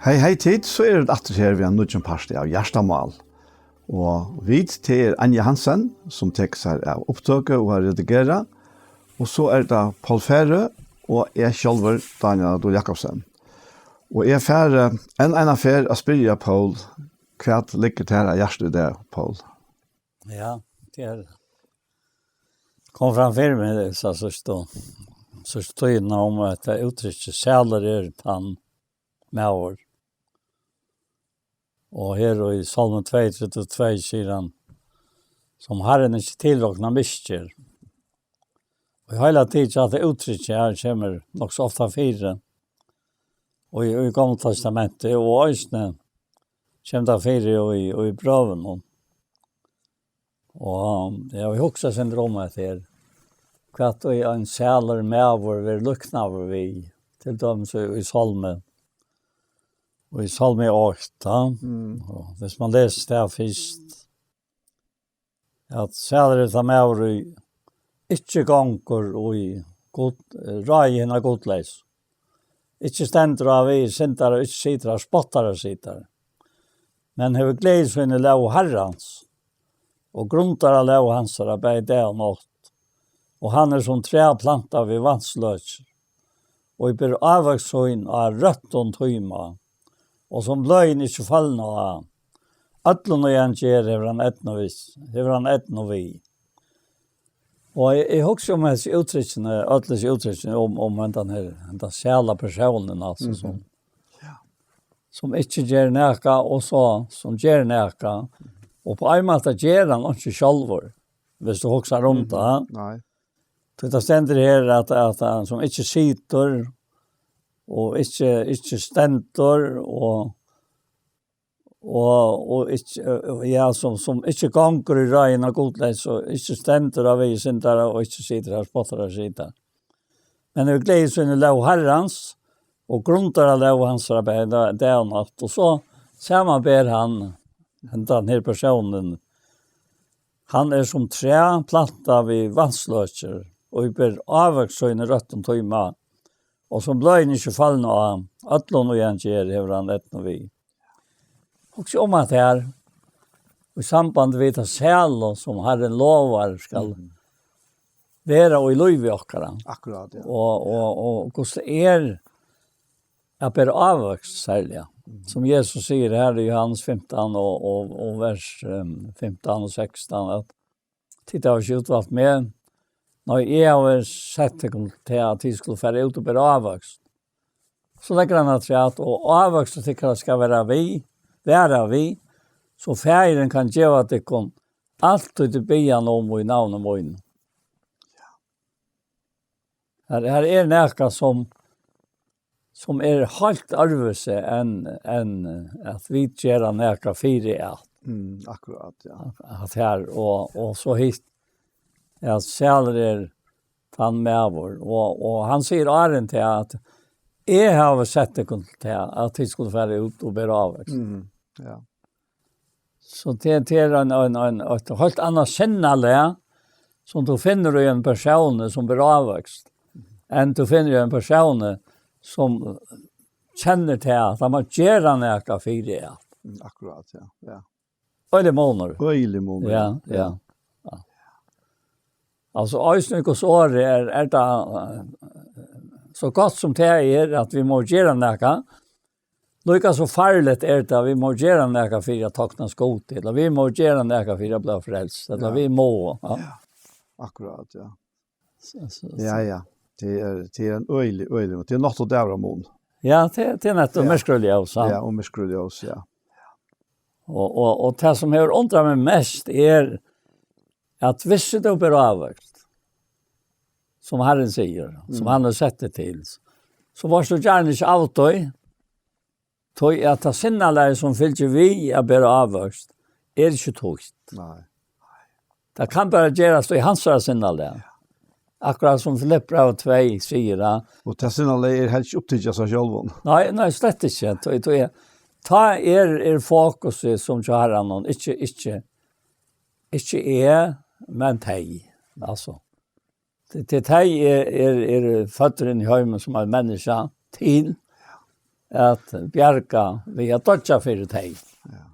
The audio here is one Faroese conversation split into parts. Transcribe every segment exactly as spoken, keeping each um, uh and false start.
Hey, hey, tit, so eru vit aftur her við ein nýggjan part av Hjartamál. Og vit, tað er Anja Hansen, sum tekur sær av upptøku og at redigera. Og so er tað Poul Færø og eg sjálvur, Dánjal Dul Jakobsen. Og eg fari enn eina ferð at spyrja Poul, hvat liggur tær á hjarta í dag, Poul? Ja, tað er, kom fram fyri meg, so síðstu, síðstu tíðina um at tað úttrykki, "Sælur er tann maður." Og her í Sálmi tveyogtretivu tvey sigur hann, "Sum Harrin ikki tilroknar misgerð." Og í heila tikið at tað úttrykki her kemur nokk so ofta fyri. Og í, í Gamla Testamenti, og eisini kemur tað fyri í, í brøvunum. Og eg havi hugsað sindur um at her, hvat er ein sælur maður verður líknaður við, til dømis í, í Sálmi, og í Sálmi átta, Mm. og hvis man lesur tað fyrst, at sælur er tann maður, ið ikki gongur í Gud, ráði hinna gudleysu, ikki stendur á vegi syndara, og ikki situr har spottara situr, men hevur gleði sína í lóg Harrans, og grundar á lóg hansara bæði dag og nátt. Og hann er sum træ plantað við vatnsløkir, og ber ávøkst sín á røttum tíma, og sum bløðini ikki følna á. Øllum, ið hann ger, hevur hann eydnu við, hevur hann eydnu við. Og eg, eg hugsi um hesi úttrykkini, øll hesi úttrykkini um, um hendan her, hendan sæla persónin, altso, Mhm. sum, Ja. sum ikki ger nakað, og so, sum ger nakað. Og á ein máta ger hann einki sjálvur, viss tú hugsar um Mhm. tað. Nei. Tí tað stendur her, at, at hann sum ikki situr, og ikki, ikki stendur, og, og, og ikki, ja, sum, sum ikki gongur í ráði hinna gudleysu, og ikki stendur á vegi syndara, og ikki situr har spottarar sita. Men hevur gleði sína í lóg Harrans, og grundar á lóg hansara bæði dag, dag og nátt. Og so samanber hann hendan her persónin. Hann er sum træ plantað við vatnsløkir, og ber ávøkst sín í røttum tíma, og sum bløðini ikki følna á. Øllum, ið hann ger, hevur hann eydnu við. Hugsa um at her, í samband við tað sælu, sum Harrin lovar skal Mhm. vera í lívi okkara. Akkurát, ja. Og, og, og hvussu er at bera ávøkst, serliga. Mhm. Sum Jesus sigur her í Johannes fimtan og, og, og vers, ehm, fimtan og sekstan, at, "Tit hava ikki útvalt meg, nei, eg havi sett tykkum til at tit skulu fara út og bera ávøkst." So leggur hann afturat, "Og ávøkstur tykkara skal vera við, vera við, so Faðirin kann geva tykkum alt, tað tit biðja hann um í navni mínum." Her, her er nakað sum, sum er heilt øðrvísi enn, enn at vit gera nakað fyri at. Mm, akkurát, ja. At her, og, og so hitt, at sælur er tann maður, og, og hann sigur áðrenn til at, "Eg havi sett tykkum til at tit skulu fara út og bera ávøkst." Mm, ja. So tað, tað er ein, ein, ein, eitt heilt annað sinnalag, sum tú finnur í ein persóni sum ber ávøkst, enn tú finnur í ein persóni sum kennir til at hann má gera nakað fyri at. Mm, akkurát, ja. Ja. Øgiligur munur. Øgiligur munur, Ja, ja. ja. Ja. Altso, eisini í Guds orði er, er tað, eh, so gott sum tað er, at vit má gera nakað, líka so farligt er tað, at vit má gera nakað fyri at toknast Gudi, ella vit má gera nakað fyri at blíva frelst, ella Ja. vit má, ja. Ja. Akkurát, ja. So, so, so. Ja, ja. Tað er, tað er ein øgilig, øgilig, tað er nátt og dagur á mun. Ja, tað, tað er nettopp Ja. myrkur og ljós, ja. Ja, og myrkur og ljós, ja. Og, og, og tað sum hevur undrað meg mest er, at viss tú ber ávøkst, sum Harrin sigur, sum Mm. hann hevur sett teg til, so vart tú gjarna ikki av tí, tí at tað sinnalagið, sum fylgir við at bera ávøkst, er ikki títt. Nei. Tað kann bara gerast í hansara sinnalag. Akkurát sum Filippibrævið tvey sigur, ja. Og tað sinnalagið er helst ikki upptikið av sær sjálvum. Nei, nei, slett ikki. Tí, tí, tá er, er fokusið sum hjá Harranum, ikki, ikki, ikki eg, men tey. Altso. Tí, tí tey er, er, er føddur inn í heimin sum eitt menniskja til. at bjarga við at doyggja fyri tey. Ja.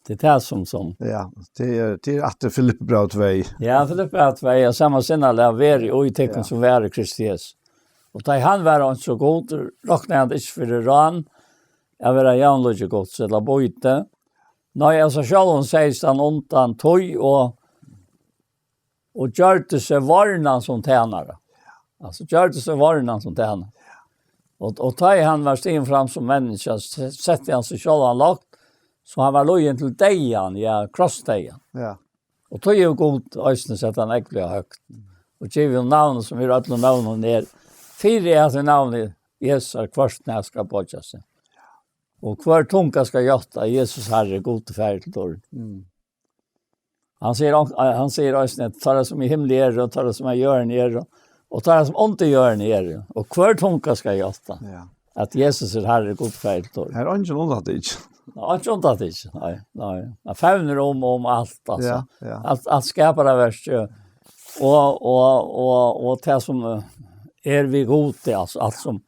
Tað er tað sum, sum. Ja, tað er, tað er aftur Filippibræv tvey. Ja, Filippibræv tvey, og sama sinnalag veri í tykkum, ja, sum veri Kristi Jesu. Og tá hann var eins og Gud, roknaði hann ikki fyri rán, at vera javnlíki Guds, ella býti. Nei, av sær sjálvum segði hann undan, tog og og gjørdi seg vornan sum tænara. Altso, gjørdi seg vornan sum tænara. Og, og tá hann var stigin fram sum menniskja, s-, setti hann seg sjálvan lágt, so hann var lýðin til deyðan, ja, krossdeyðan. Ja. Og tá hevur Gud eisini sett hann ógvuliga høgt, og givið honum navn, sum yvir øllum nøvnum er, fyri at í navni Jesu hvørt knæ skal boyggja seg. Og hvør tunga skal játta, at Jesus Harri, Gud Faðir til dýrd. Mm. Hann sigur, hann sigur eisini, at teir sum í himli eru, og teir sum á jørðini eru, og teir sum undir jørðini eru, og hvør tunga skal játta, ja, at Jesus er Harri, Gud Faðir til dýrd. Her er eingin undantikin. Nei, eingin undantikin, nei, nei. Hann fevnir um, um alt, altso. Ja, ja. Alt, alt skaparaverkið, og, og, og, og tað sum, eh, er við Gudi, altso, alt sum,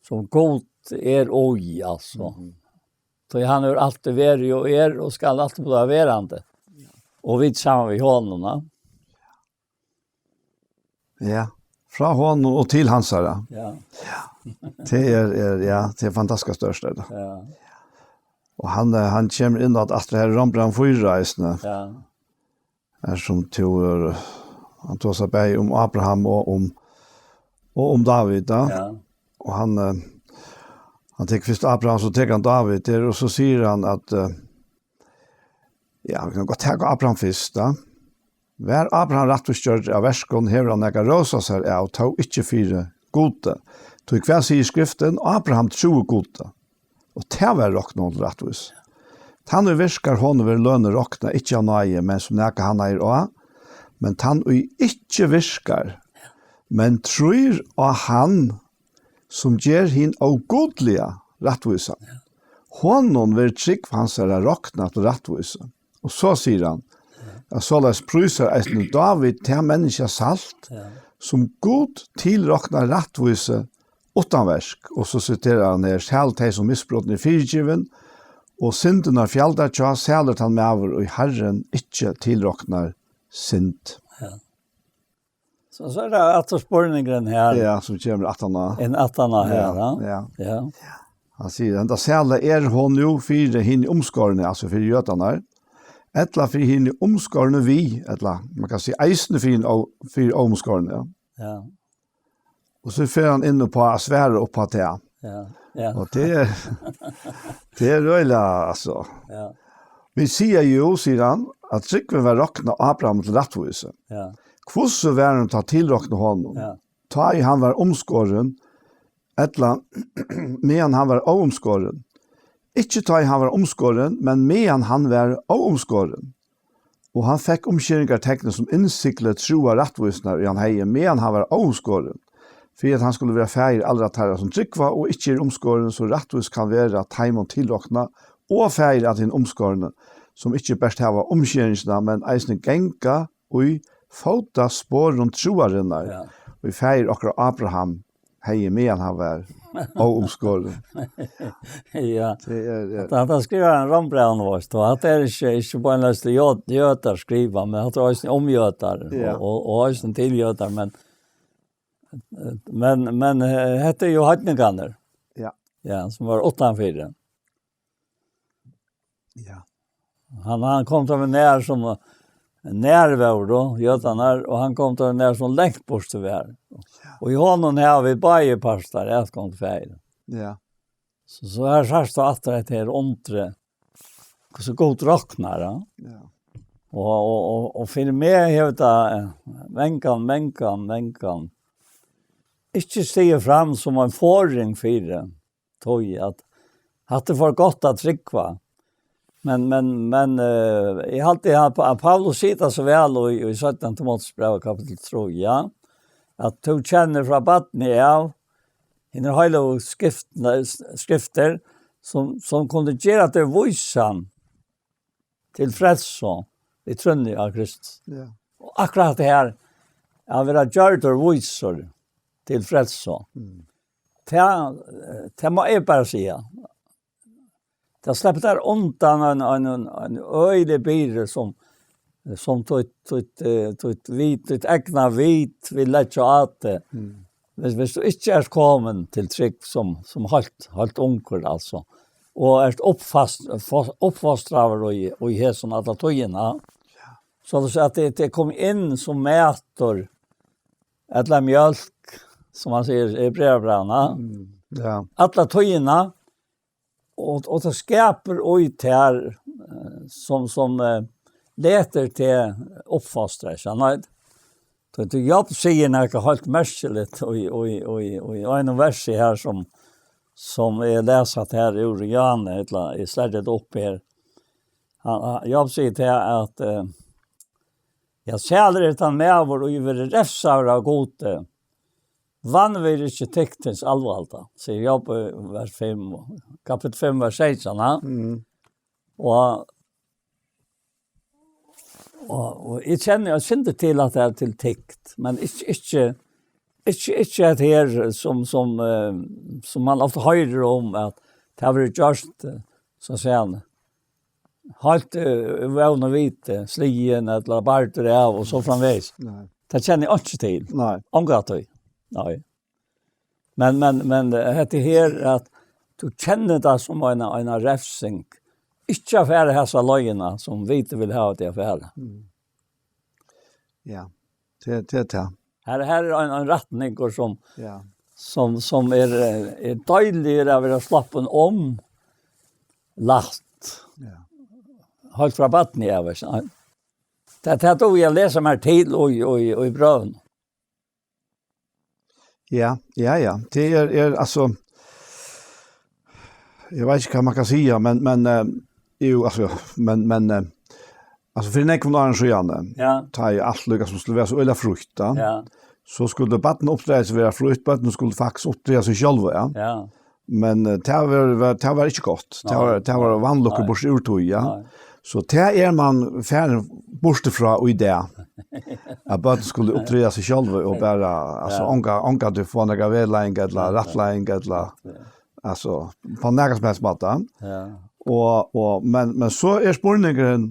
sum Gud er í, altso. Mhm. Tí hann hevur altíð verið og er og skal altíð bliva verandi. Og vit saman við honum, ja. Ja, frá honum og til hansara. Ja. Tað er, er, ja, tað er fantastiskt stórt, er tað. Ja. Og hann, eh, hann kemur inn á at aftur her Rómbrævið fýra eisini. Ja. Her sum tú, eh, hann tosar bæði um Abraham og um, og um David, ja. Ja. Og hann, eh, hann tekur fyrst Abraham, so tekur hann David der, og so sigur hann at, eh, ja, vit kunnu gott taka Abraham fyrst, ja. Var Abraham rættvísgjørdur av verkum, hevur hann nakað at rósa sær av, tó ikki fyri Gudi. Tí hvat sigur Skriftin? Abraham trúði Gudi, og tað varð roknað honum til rættvísi. Tann, ið virkar, honum verður lønin roknað, ikki av náði, men sum nakað hann eigur á. Men tann, ið ikki virkar, men trýr á hann, sum ger hin ógudliga rættvísan, honum verður trúgv hansara roknað til rættvísi. Og so sigur hann, at soleiðis prísar eisini Dávid tað menniskja salt, ja, sum Gud tilroknar rættvísi uttan verk. Og so siterar hann her: Sæl tey, sum misbrotin eru fyrigivin, og syndirnar fjaldar hjá, sælur tann maður, ið Harrin ikki tilroknar synd. Ja. So, so er tað aftur spurningurin her. Ja, sum kemur aftan á. Ein aftan á her, ja, ja. Ja. Hann sigur, henda sæla, er hon nú fyri hini umskornu, altso fyri jødarnar, ella fyri hini umskornu við, ella man kann siga eisini fyri hin ó-, fyri óumskornu, ja. Ja. Og so fer hann inn uppá at svara uppá tað. Ja, ja. Og tað er, tað er øgiliga, altso. Ja. Vit siga jú, sigur hann, at trúgvin var roknað Abraham til rættvísi. Ja. Hvussu var hon tá tilroknað honum? Ja. Tá ið hann var umskorin, ella meðan hann var óumskorin? Ikki tá ið hann var umskorin, men meðan hann var óumskorin. Og hann fekk umskeringarteknið sum innsigli trúar rættvísinnar, ið hann hevði, meðan hann var óumskorin, fyri at hann skuldi vera faðir allra teirra, sum trúgva og ikki eru umskorin, so rættvís kann vera teimum tilroknað, og faðir at hinum umskornu, sum ikki bert hava umskeringina, men eisini ganga í fótasporum trúarinnar, ja, ið faðir okkara Abraham hevði, meðan hann var óumskorin. Ja. Tað er, er Hatta, hatta skrivar hann Rómbrævið, veitst tú. Hatta er ikki, ikki beinleiðis til jød-, jødar skriva, men hatta er eisini um jødar, ja, og, og, og eisini til jødar, men, men, men, eh, hetta er jú heidningarnir. Ja. Ja, sum var uttanfyri. Ja. Hann, hann kom teimum nær sum nær vóru, jødarnar, og hann kom teimum nær sum langt burtur var. Ja. Og í honum hava vit báðir partar atgongd til Faðirin. Ja. So, so her sært tú aftur hetta her undrið, hvussu Gud roknar, ja. Ja. Og, og, og, og fyri meg hevur tað, eh, mangan, mangan, mangan ikki stigið fram sum ein forðing fyri, tí at hatta er for gott at trúgva. Men, men, men, eh, eg haldi at Pa-, Paulus sigur tað so væl í, í seinna Timoteusbrævi kapitul trý, ja, at tú kennir frá barni av hinar heilagu skriftirnar, skriftir, sum, sum kundu gera teg vísan til frelsu í trúnni á Kristus. Ja. Og akkurát tað her, at vera gjørdur vísur, til frelsu. Mm. Tað, eh, tað má eg bara siga. Tað sleppur tær undan ein, ein, ein, ein øgilig byrði sum, sum títt, títt, eh, títt vit, títt egna vit vil leggja á teg. Mm. Hvis, hvis tú ikki ert komin til trúgv sum, sum heilt, heilt ungur, altso, og ert uppfast-, fo-, uppfostraður í, í hesum alla tíðina, ja, so at tað, tað kom inn sum matur, ella mjólk, sum man sigur í brævbrævina, mm, ja, alla tíðina, og, og tað skapar í tær, eh, sum, sum, eh, letur teg uppfostra, skjønner du? Tí, tí Job sigur nakað heilt merkiligt í, í, í, í einum versi her, sum, sum eg lesi her úr Johannes, ella eg slær tað upp her. Hann, hann, Job sigur til at, eh, ja, sælur er tann maður, ið verður refsaður av Gudi, vanvirðir ikki tykt hins alvalda, sigur Job, eh, vers fimm, kapittul fimm, vers seytjan, ha? Mm. Og, og, og eg kenni, eg kjenni til at tað er til tykt, men ikki, ikki, ikki, ikki at her, sum, sum, eh, sum man ofta hoyrir um, at tað verður gjørt, eh, so at siga, heilt, eh, vón og viti, sligin ella bardur av og so framvegis. Nei. Tað kenni eg ikki til. Nei. Ongantíð. Nei. Men, men, men, eh, hetta her, at tú kennir tað sum eina, eina refsing. Ikki at fara hasa leiðina sum vit vil hava teg at fara. Mm. Ja, tað, tað er tað. Her, her er ein, ein rætningur sum, ja, sum, sum er, eh, er deilig at vera sloppin um, lætt. Ja. Heilt frá barni av, veitst tú. Tað, tað dugi eg at lesa mær til í, í, í brøvum. Ja, ja, ja. Tað er, er, altso, eg veit ikki, hvat man kann siga, men, men, eh, jú, altso, men, men, eh, altso, fyri nógvum árum síðan, eh, ja, tá ið alt líka sum skuldi vera so øgiliga frítt, ja, ja, so skuldi barnauppdragið vera frítt, børnini skuldu faktiskt uppdraga seg sjálv, ja. Ja. Men, eh, tað var, var, tað var ikki gott. Tað, nei, var, tað var, nei, vanlukkur, nei, burtur úr tí, ja. Nei. So tað er man farin burtur frá í dag. At børn skulu uppdraga seg sjálv og bara, altso, ja, onga, onga til fáa nakra vegleiðing ella, ja, rættleiðing ella, ja, altso, á nakran sum helst máta. Ja. Og, og, men, men so er spurningurin,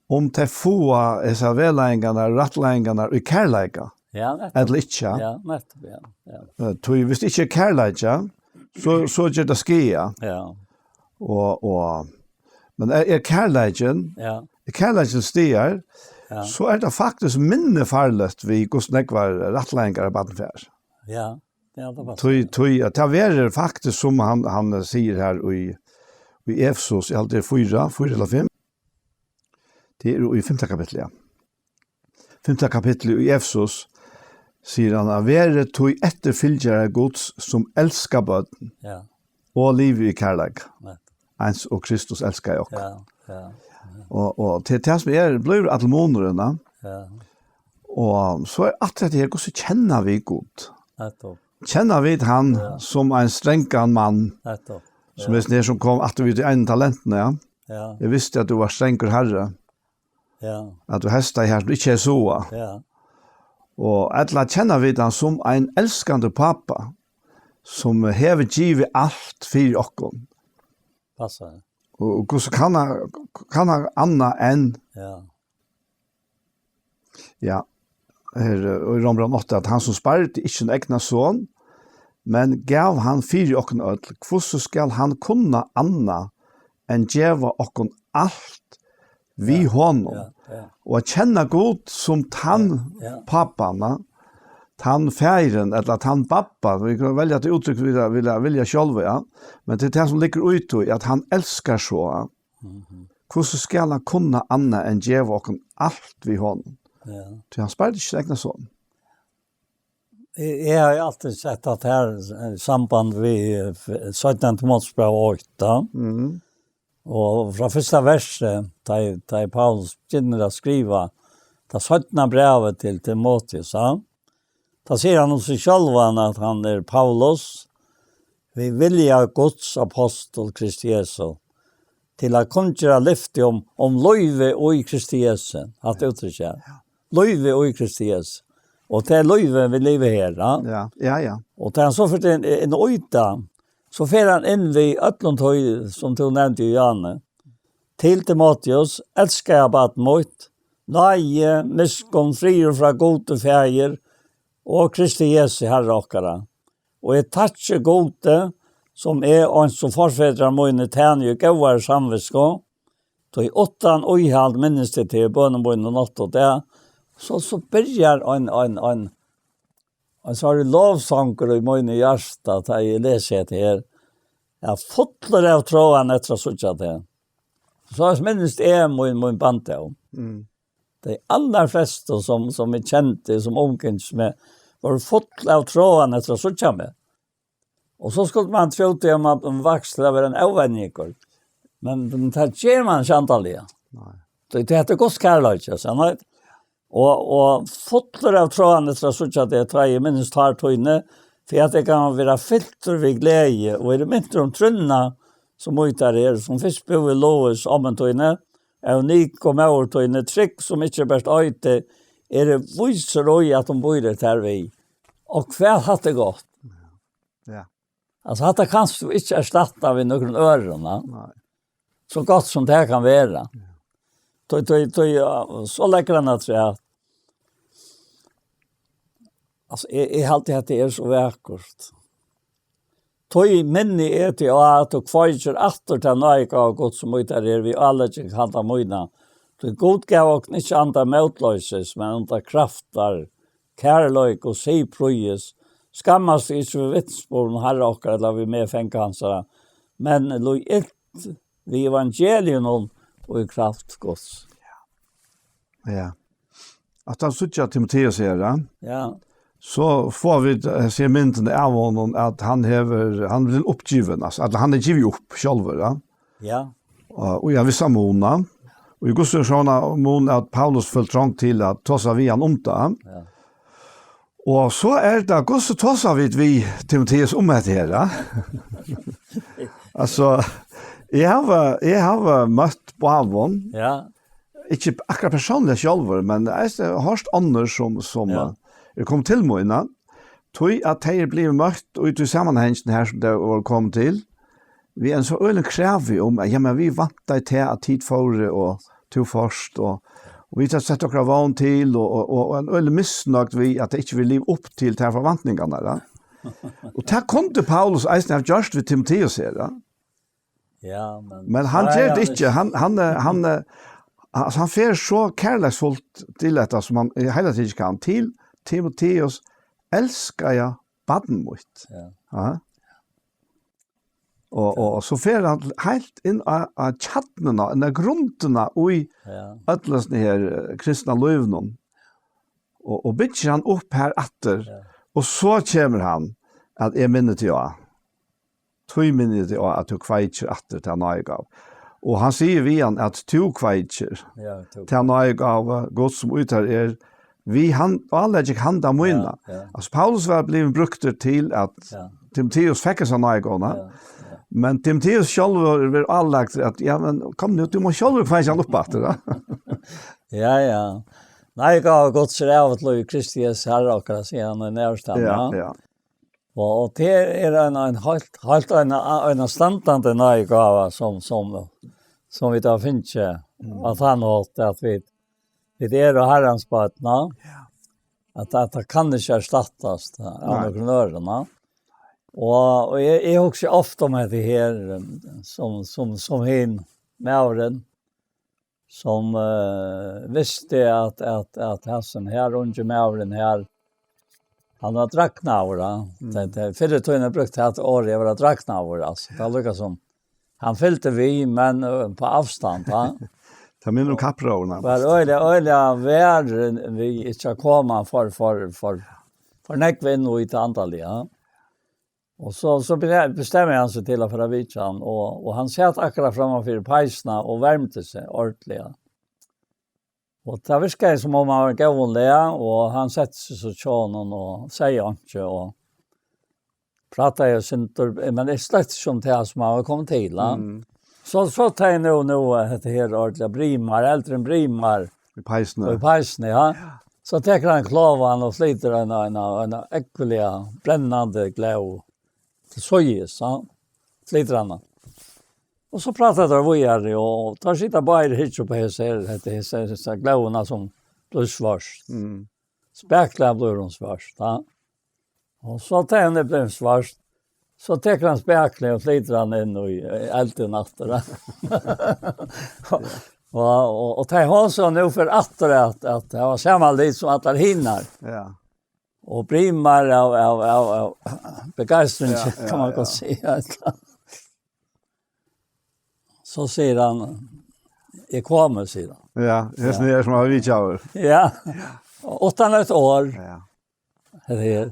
um tey fáa hesar vegleiðingarnar, rættleiðingarnar í kærleika, ja, nettupp, ella ikki. Ja, nettupp, ja, ja. Eh, tí, hvis tað ikki er kærleiki, so, so ger tað skaða. Ja. Og, og, men er, er kærleikin, ja, er kærleikin til staðar, ja, so er tað faktiskt minni farligt við hvussu nógvar rættleiðingar eitt barn fær. Ja, ja, tað passar. Tí, tí, at tað verður faktiskt, sum hann, hann sigur her í, í Efesus, eg haldi, tað er fýra, fýra ella fimm. Tað er í fimta kapitli, ja. Fimta kapitli í Efesus sigur hann, at verið tí eftirfylgjarar Guds, sum elska børn, ja, og liva í kærleika, nettupp, eins og Kristus elskaði okkum. Ja, ja. Og, og til tað sum er, blívur allur munurin, ja. Ja. Og so er alt hetta her, hvussu kenna vit Gud? Nettupp. Kenna vit hann, ja, sum ein strangan mann? Nettupp. Sum, ja, hesin her sum kom aftur við tí eina talentini, ja. Ja. Eg visti, at tú var strangur harri. Ja. At tú hestaði har, sum tú ikki hevði sáað. Ja. Og ella kenna vit hann sum ein elskandi pápa, sum hevur givið alt fyri okkum. Passar. Og, og hvussu kann hann, kann hann annað enn, ja, ja, her, eh, í Rómbrævinum átta, at hann sum spardi ikki sín egna son, men gav hann fyri okkum øll, hvussu skal hann kunna annað enn geva okkum alt við, ja, honum? Ja, ja. Og at kenna Gud sum tann, ja, ja, pápan, tann faðirin, ella tann babba, vit kunnu velja tað úttrykk vit vilja, vilja sjálv, ja. Men tað er tað sum liggur í tí, at hann elskar so. Mhm. Hvussu skal hann kunna annað enn geva okkum alt við honum? Ja. Tí hann spardi ikki sín egna son. Eg, eg havi altíð sett at her, eh, samband við, eh, f-, seinna Timoteusbræv átta. Mhm. Og frá fyrsta versi, tá ið, tá ið Paulus begynner at skriva tað seinna brævið til Timoteus, ja, tá sigur hann um seg sjálvan, at hann er Paulus, við vilja Guds apostul Kristi Jesu, til at kunngera lyfti um, um lívið í Kristi Jesu, hatta úttrykk, ja. Lívið í Kristi Jesu. Og tað er lívið, vit liva her, ja. Ja, ja, ja. Og tá hann so fer inn, inn í tað, so fer hann inn við øllum tí, sum tú nevndi, Johanne. Til Timoteus, elskaða barn mítt, náði, miskunn, friður frá Gudi Faðir og Kristi Jesu Herra okkara. Og eg takki Gudi, sum eg eins og forfedrar mínir tæni í góðari samvitsku, tí uttan íhald minnist eg teg í bønum mínum nátt og dag. So, so byrjar ein, ein, ein, ein sorg lovsangur í míni hjarta, tá eg lesi hetta her. Eg er fullur av tráan eftir at síggja teg. So minnist eg mín, mín barndóm. Mm. Tey allarflestu, sum, sum eg kendi, sum umgingist meg, vóru full av tráan eftir at síggja meg. Og so skuldi man trúð, at man vaks til at vera ein óvenjingur. Men, men tað ger man ikki andaliga. Nei. Tí, tí hetta er Guds kærleiki, sannheit. Og, og fullur av tráan eftir at síggja teg, tá eg minnist tár tíni, fyri at eg kann vera fyltur við gleði, og eri mintur um trúnna, sum í tær er, sum fyrst búði í Lois, ommu tíni, Euniko, móður tíni, trygg, sum ikki bert eiti, eri vísur í, at hon býr í tær við. Og hvat hatta er gott. Ja. Altso, hatta kanst tú ikki erstatta við nøkrum øðrum, va? Nei. So gott sum tað kann vera. Ja. Tí, tí, tí, ja, so leggur hann afturat. Altso, eg, eg haldi, at tað er so vakurt. Tí minni eg teg á, at tú kveikir aftur ta náðigávu Guds, sum í tær er, við álegging handa mína. Tí Gud gav okkum ikki anda mótloysis, men anda kraftar, kærleik og siðprýðis. Skammast ikki við vitnisburðin Harra okkara, ella við meðfanga hansara, men líð ilt við evangeliinum og í kraft Guds. Ja. At hann síggja Timoteus her, ja. Ja. So fáa vit, eh, sær myndina av honum, at hann hevur, hann er blivin uppgivin, altso, at hann er givin upp sjálvur, ja. Ja. Og, og ja, vissa mun. Og í hvussu stóran mun at Paulus følir trong til at tosa við hann um tað. Ja. Og so er tað, hvussu tosa vit við Timoteus um hetta her, ja? Altso, eg havi, eg havi møtt báðum. Ja. Ikki akkurát persónliga sjálvur, men eg havi hoyrt onnur sum, sum, ja, eh, eru komin til mín, ja. Tí at tey eru blivin møtt í tí samanhanginum her, sum tey vóru komin til, við einum so øgiligum kravi um, at, ja, men vit væntaðu tað, at tit fóru, og tú fórt, og, og vit hava sett okkara vón til, og, og, og, og ein øgilig misnøgd við, at tey ikki vilja liva upp til tær forventningarnar, ja. Og tað kundi Paulus eisini hava gjørt við Timoteus her, ja. Ja, men men hann nei, ger tað hann ikki. Hann, hann, eh, hann, eh, altso, hann fer so kærleiksfult til hetta, sum hann, eh, heila tíðin kann, til Timoteus, elskaða barn mítt. Ja. Ja. Og, og, og so fer hann heilt inn á, á kjarnuna, inn á grundina í, ja, øllum hesum her, eh, kristna lívinum. Og, og byggir hann upp her aftur. Ja. Og so kemur hann, at eg minni teg á. Tí minni eg teg á, at tú kveikir aftur ta náðigávu. Og hann sigur við hann, at tú kveikir, ja, tú, ta náðigávu, Guds, sum í tær er, við hann, álegging handa mína. Ja, ja. Altso, Paulus var blivin brúktur til at, ja, Timoteus fekk hesa náðigávuna. Ja, ja. Men Timoteus sjálvur verður álagdur at, ja, men kom nú, tú mást sjálvur kveikja hann upp aftur, ja. Ja, ja. Náðigáva Guds er av og til í Kristi Jesu Herra okkara, sigur hann í Nýggjástamenninum, ja, ja. Ja. Og, og tað er ein, ein heilt, heilt ein, ein standandi náðigáva, sum, sum, sum vit hava fingið, mm, á tann hátt, at vit, vit eru Harrans børn, ja. Ja. At, at tað kann ikki erstattast av, nei, nøkrum øðrum, ja. Og, og eg, eg hugsi ofta um hetta her, sum, sum, sum hin maðurin, sum, eh, visti at, at, at hasin her ungi maðurin her, hann var dragnaður, ja. Mm. Tað, tað, fyrr í tíðini brúktu tey orðið at vera dragnaður, altso. Tað er líka sum, hann fylgdi við, men, eh, á avstand, ja. Tað minnir um kappróðurin, ja. Var øgiliga, øgiliga varin við ikki at koma for, for, for, for nógv inn í tað andaliga, ja. Og so, so be-, bestemdi hann seg til at fara at vitja hann, og, og hann sat akkurát framman fyri peisuna og varmdi seg ordentliga. Og tað virkaði, sum um hann var í góðum lag, og hann setti seg so hjá honum og segði einki, og prátaði eitt sindur, men tað er slett ikki um tað, sum hann var komin til, ja. Mm. So, so tá eg nú, nú, eh, hetta her ordentliga brimar, eldurin brimar. Í peisuni. Í peisuni, ja. Ja. So tekur hann klávan og flytur ein, ein, ein ógvuliga brennandi glóð til síðis, ja. Flytur hann. Og so práta teir víðari, og teir sita báðir og hyggja upp á hesa her, hetta, hesa, hesa glóðina sum blívur svørt. Mm. Spakuliga blívur hon svørt, ja. Og so tá hon er blivin svørt, so tekur hann spakulin og flytur hann inn í, í eldin aftur. Og, og, og tá hon so nú fer aftur at, at hava sama lit sum allar hinar. Ja. Og brimar av, av, av, av begeistring, ja, ja, kann man ja. Gott siga. So sigur hann, "Eg komi," sigur hann. Ja, hesin er sum hann vitjaður. Ja. Uttan eitt orð. Ja. Hetta her.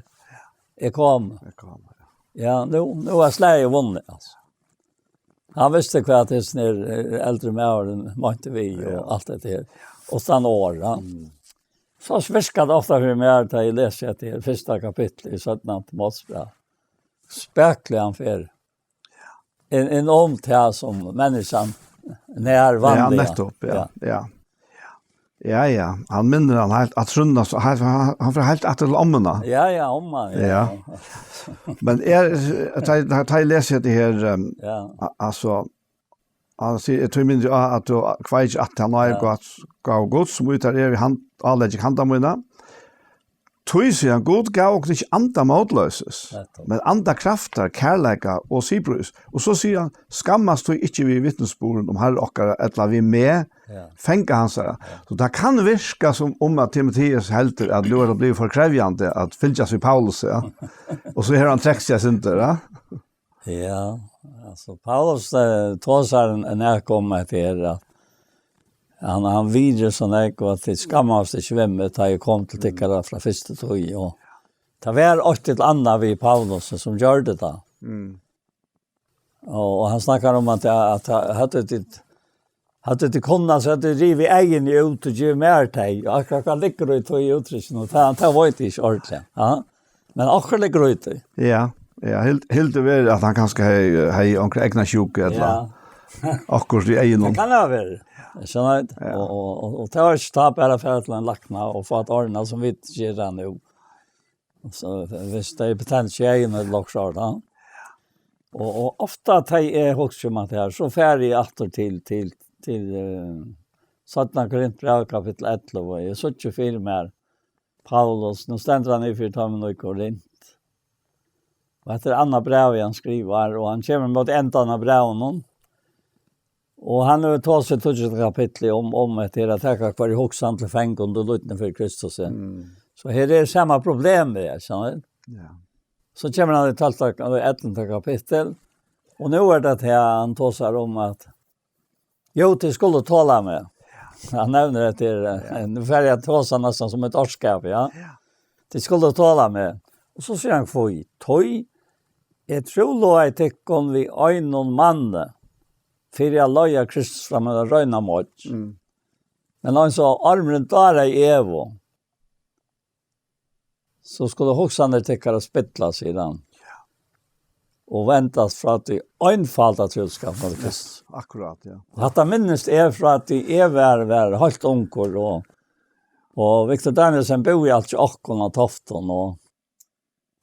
"Eg komi." Eg komi, ja. Ja, nú, nú er slagið vunnið, altso. Hann visti hvat hesin her, eh, eldri maðurin meinti við og ja. Alt hetta her. Uttan orð, ja. Mm. So virkar tað ofta fyri meg, tá eg lesi hetta her, fyrsta kapittul í seinna Timoteusbrævi. Spakuliga hann fer. En, en um tað sum menniskjan nær ja, vanliga. Nettopp, ja. Ja. Ja. Ja, ja. Hann minnir hann heilt, at trúnna, so heilt, hann, hann fer heilt aftur til ommuna. Ja, ja, omman, ja. Ja. Men er, tá, tá, tá eg lesi hetta her, um, ja. A-, altso, hann sigur, "Eg tími á, at tú kveikir aftur hann, ja. Gott, gáv Guds, sum í tær er í hand, áleggi handa mína." Tí, sigur hann, Gud gav okkum ikki anda mótloysis, nettopp. Men anda kraftar, kærleika og siðprís. Og so sigur hann, "Skammast tí ikki við vitnisburðin um Harra okkara, ella við meg, ja. Fanga hansara." Ja. So tað kann virka sum um at Timoteus heldur at nú er tað blivið for krevjandi at fylgjast við Paulus, ja. Og so hevur hann trekt seg eitt sindur, ja. Ja, altso, Paulus, eh, tosar ein, ein nakað um at tað er at hann, hann virðir so nógv, at tit skammast ikki við meg, tá eg kom til tykkara frá fyrstu tíð, og tað var eitt til annað við Paulus, sum gjørdi tað. Mm. Og, og hann snakkar um at, at høvdu tit Høvdu tit kunnað, so høvdu tit rivið eyguni út og givið mær tey. Og akkurát hvat liggur í tí úttrykkinum, og tað, tað veit eg ikki ordiliga. Ja. Men okkurt liggur í tí. Ja, ja, hild-, hildu verið at hann kanska hevði, hevði onkra eygnasjúku ella ja. Okkurt í eygunum. Tað kann tað vera. Skilst tú? Ja. Og, og, og, og tað var ikki tá bara at fara til ein lækna og fáa tað ordnað sum vit gera nú. So, hvis tað er betennelse í eyguni ella okkurt sort, ja. Og, og ofta tá eg hugsi um hatta her, so fari eg aftur til, til, til, eh, seinna Korintbræv, kapittul ellivu, og eg síggi fyri mær Paulus, nú stendur hann yvir fyri teimum í Korint. Og hetta er annað brævið hann skrivar, og hann kemur móti endan av brævinum. Og hann hevur tosað í tíggjunda kapitli um, um hetta her at taka hvørja hugsan til fang undir lýdni fyri Kristus. Mm. So her er sama problem við, skilst tú? Ja. So kemur hann í tólvta, ellivta kapittul, og nú er tað her hann tosar um at, jú, tit skulu tola meg. Hann nevnir hetta her, eh, nú fari eg at tosa næstan sum eitt orðskap, ja. Ja. Tit skulu tola meg. Og so sigur hann, hví? Tí eg trúlovaði tykkum við einum manni, fyri at leiða Kristus fram á reina moyggj. Mm. Men eins og ormurin dáraði Evu, so skulu hugsanir tykkara spillast, sigur hann, og vendast frá tí einfalda trúskapinum til Kristus. Ja, akkurát, ja. Og hatta minnist eg frá tí eg var, var heilt ungur, og, og Victor Danielsen búði alt hjá okkum á Toftum, og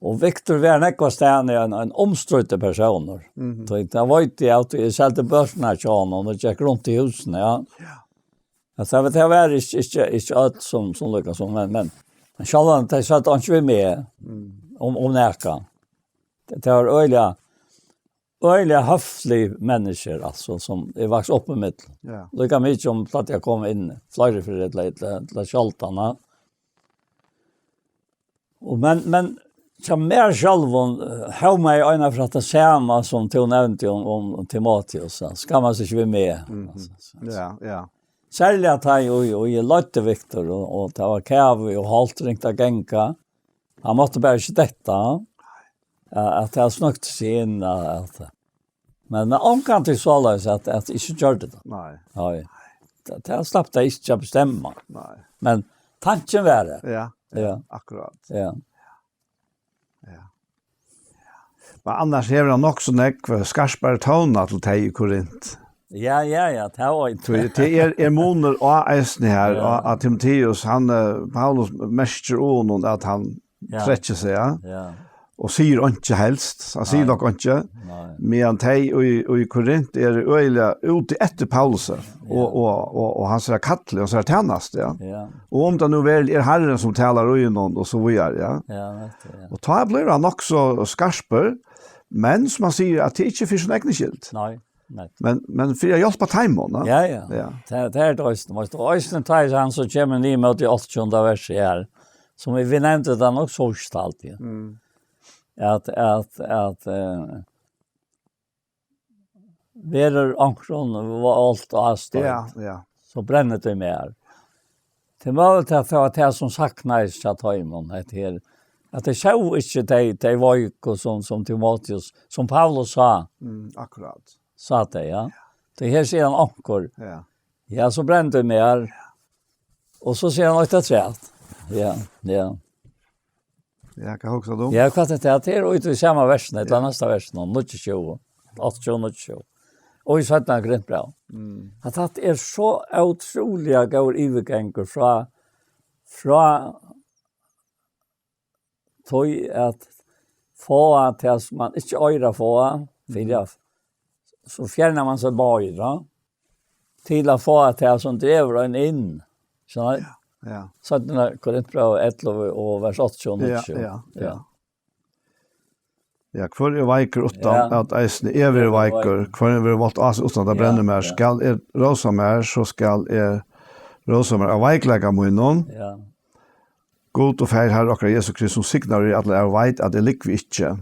Og Victor var nógvastaðni ein, ein umstríddur persónur. Mhm. So eg, tað veit eg, at eg seldi bøkurnar hjá honum og gekk runt í húsini, ja. Ja. Altso, tað var, tað var ikki, ikki, ikki øll sum, sum líka sum, men, men, men sjálvandi, tey søgdu einki við meg Mm. um, um nakað. Tað, tað var øgiliga, øgiliga høflig menniskjur, altso, sum eg vaks upp ímillum. Ja. Líka mikið um plagdi at koma inn fleiri ferðir til, til, til Skjoldan, ja. Og men, men hjá mær sjálvum, eh, hómar eg eina ferð tað sama sum tú nevndi um, um Timoteus, ja. Skammast ikki við meg. Mhm. Altso, so, Ja, ja. Serliga tá eg, og, og eg leiddi Victor, og, og tað var kavi og halt ringt at ganga. Hann mátti bara ikki detta. Ja, at tað snøgti seg inn, ja, at, men, men ongantíð soleiðis at, at eg ikki gjørdi tað. Nei. Nei. Tað, tað slapp tað ikki at bestemma. Nei. Men tankin var har. Ja, ja, Ja. Akkurát. Ja. Ja. Men annars hevur hann nokk so nógv skarpari tóna til tey í Korint. Ja, ja, ja, tað var Tí tað er, er munur á eisini her, Ja. á, at Timoteus, hann, eh, Paulus merkir honum at hann Ja. trekkir seg, ja, Ja. og sigur einki helst. Hann sigur Nei. nokk einki. Nei. Meðan tey í, í Korint eru øgiliga úti eftir Paulusi og, Ja. og, og, og hansara kalli, hansara tænastu, ja. Ja. Og um tað nú vel er Harrin sum talar í honum og so víðari, ja. Ja, nettopp, ja. Og tá blívur hann nokk so skarpur, men sum hann sigur, at tað er ikki fyri sín egnu skyld. Nei. Nei. Men, men fyri at hjálpa teimum, ja. Ja, ja. Ja. Tað, tað er tað eisini. Veitst tú, eisini tá hann so kemur niður móti átjandu versi her, sum vit, vit nevndu tað nokk so víst altíð. Mm. At, at, at, eh, verður onkrum volt ástoyt, Ja, ja. so brennur tað í mær. Tað er møguligt at tað var tað sum saknaðist hjá teimum, hetta her. At tey sóu ikki tey, tey veiku sum, sum Timoteus, sum Paulus sá, Mm, akkurát. sá tey, ja. Tey her sigur hann onkur. Ja. Ja, so brennur tað í mær. Og so sigur hann eitt afturat. Ja, ja. Ja, hvat hugsar tú? Ja, hvat er tað? Tað er út í sama versinum, ella Ja. næsta versinum, níggjuogtjúgu, átjan, níggjuogtjúgu. Og í seinna Korintbræv. Mm. At hatta er so ótrúliga góður yvirgangur frá, frá tí at fáa tað sum man ikki eigur at fáa, fyri Mhm. at, so fjernar man seg meira, til at fáa tað sum dregur ein inn. Skilur? Ja. Seinna Korintbræv ellivu og vers átjan og Ja, níggjuogtjúgu. ja, ja. Ja. Ja, hvør er veikur uttan Ja. at eisini eg verði Eg verði veikur? veikur. Hvør verður volt ástoyt uttan at Ja, brennur mær? ja. Skal eg rósa mær, so skal eg rósa mær av veikleika mínum. Ja. Gud og Faðir Harra okkara Jesu Krist, sum signaður er allur æru, veit, at eg lúgvi ikki.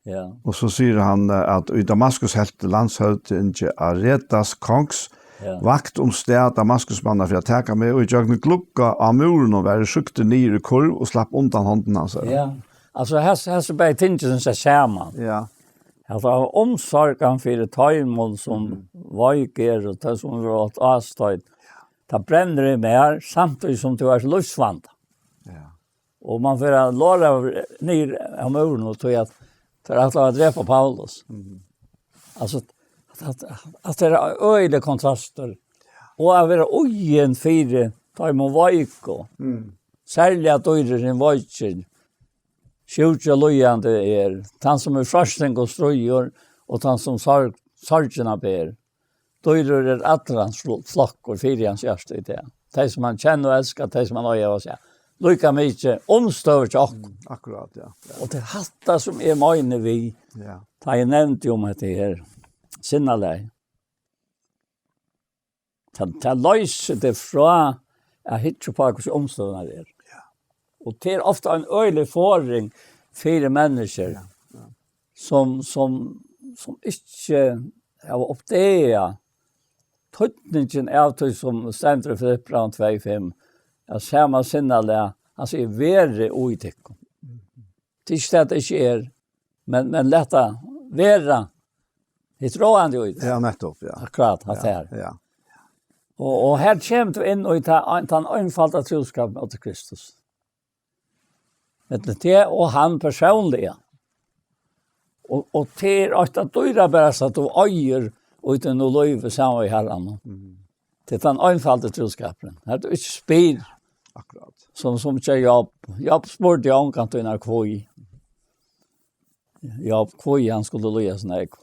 Ja. Og so sigur hann, eh, at í Damaskus helt landshøvdingi Aretas kongs Ja. vakt um stað Damaskusmanna fyri at taka meg, og ígjøgnum glugga á múrinum var eg sýktur niður í kurv og slapp undan hondum hansara. Ja. Altso, hesi, hesi bæði tingini sett saman. Ja. At hava umsorgan fyri teimum, sum Mhm. veik eru, og tey, sum eru átt ástoyt. Tað brennur í mær, samtíðis sum tú ert í lívsvanda. Ja. Og man fer at lora niður av múrinum og tí at teir ætla at drepa Paulus. Mhm. Altso, at, at, at tað er øgiligur kontrastur. Og at vera íðin fyri teimum veiku. Mm. Serliga dýrir hin veikir. Sjúki og líðandi er. Tann sum í freisting og stríður, og tann sum sorg, sorgina ber. Dýrur er allur hans fl-, flokkur fyri hans hjarta í dag. Tey sum hann kennir og elskar, tey sum hann eigur at siga. Líka mikið umstøður hjá okkum. Mm, akkurát, ja. Ja. Og tað er hatta sum eg meini við, Ja. tá eg nevndi um hetta her, sinnalag. Tað, tað loysir teg frá at hyggja upp á, hvussu umstøðurnar eru. Ja. Og tað er ofta ein øgilig forðing fyri menniskju, Ja, ja. sum, sum, sum ikki hava uppdagað týdningin av tí sum stendur í Filippibrævinum tvey fimm, at sama sinnalag, hann sigur, verið í tykkum. Mhm. Tað er ikki tað, tað ikki er, men, men lat tað vera hitt ráðandi í tí. Ja, nettopp, ja. Akkurát, hatta Ja, her. ja. Og, og her kemur tú inn í ta-, tann einfalda trúskapin til Kristus. Millum teg og hann persónliga. Og, og tað er eitt av dýrabarasta, at tú eigur í tínum lívi saman við Harranum. Mhm. Tað er tann einfaldi trúskapurin. At tú ikki spyr, Akkurát. sum, sum hjá Job. Job spurdi ongantíð hví. Job, hví hann skuldi líða so nógv.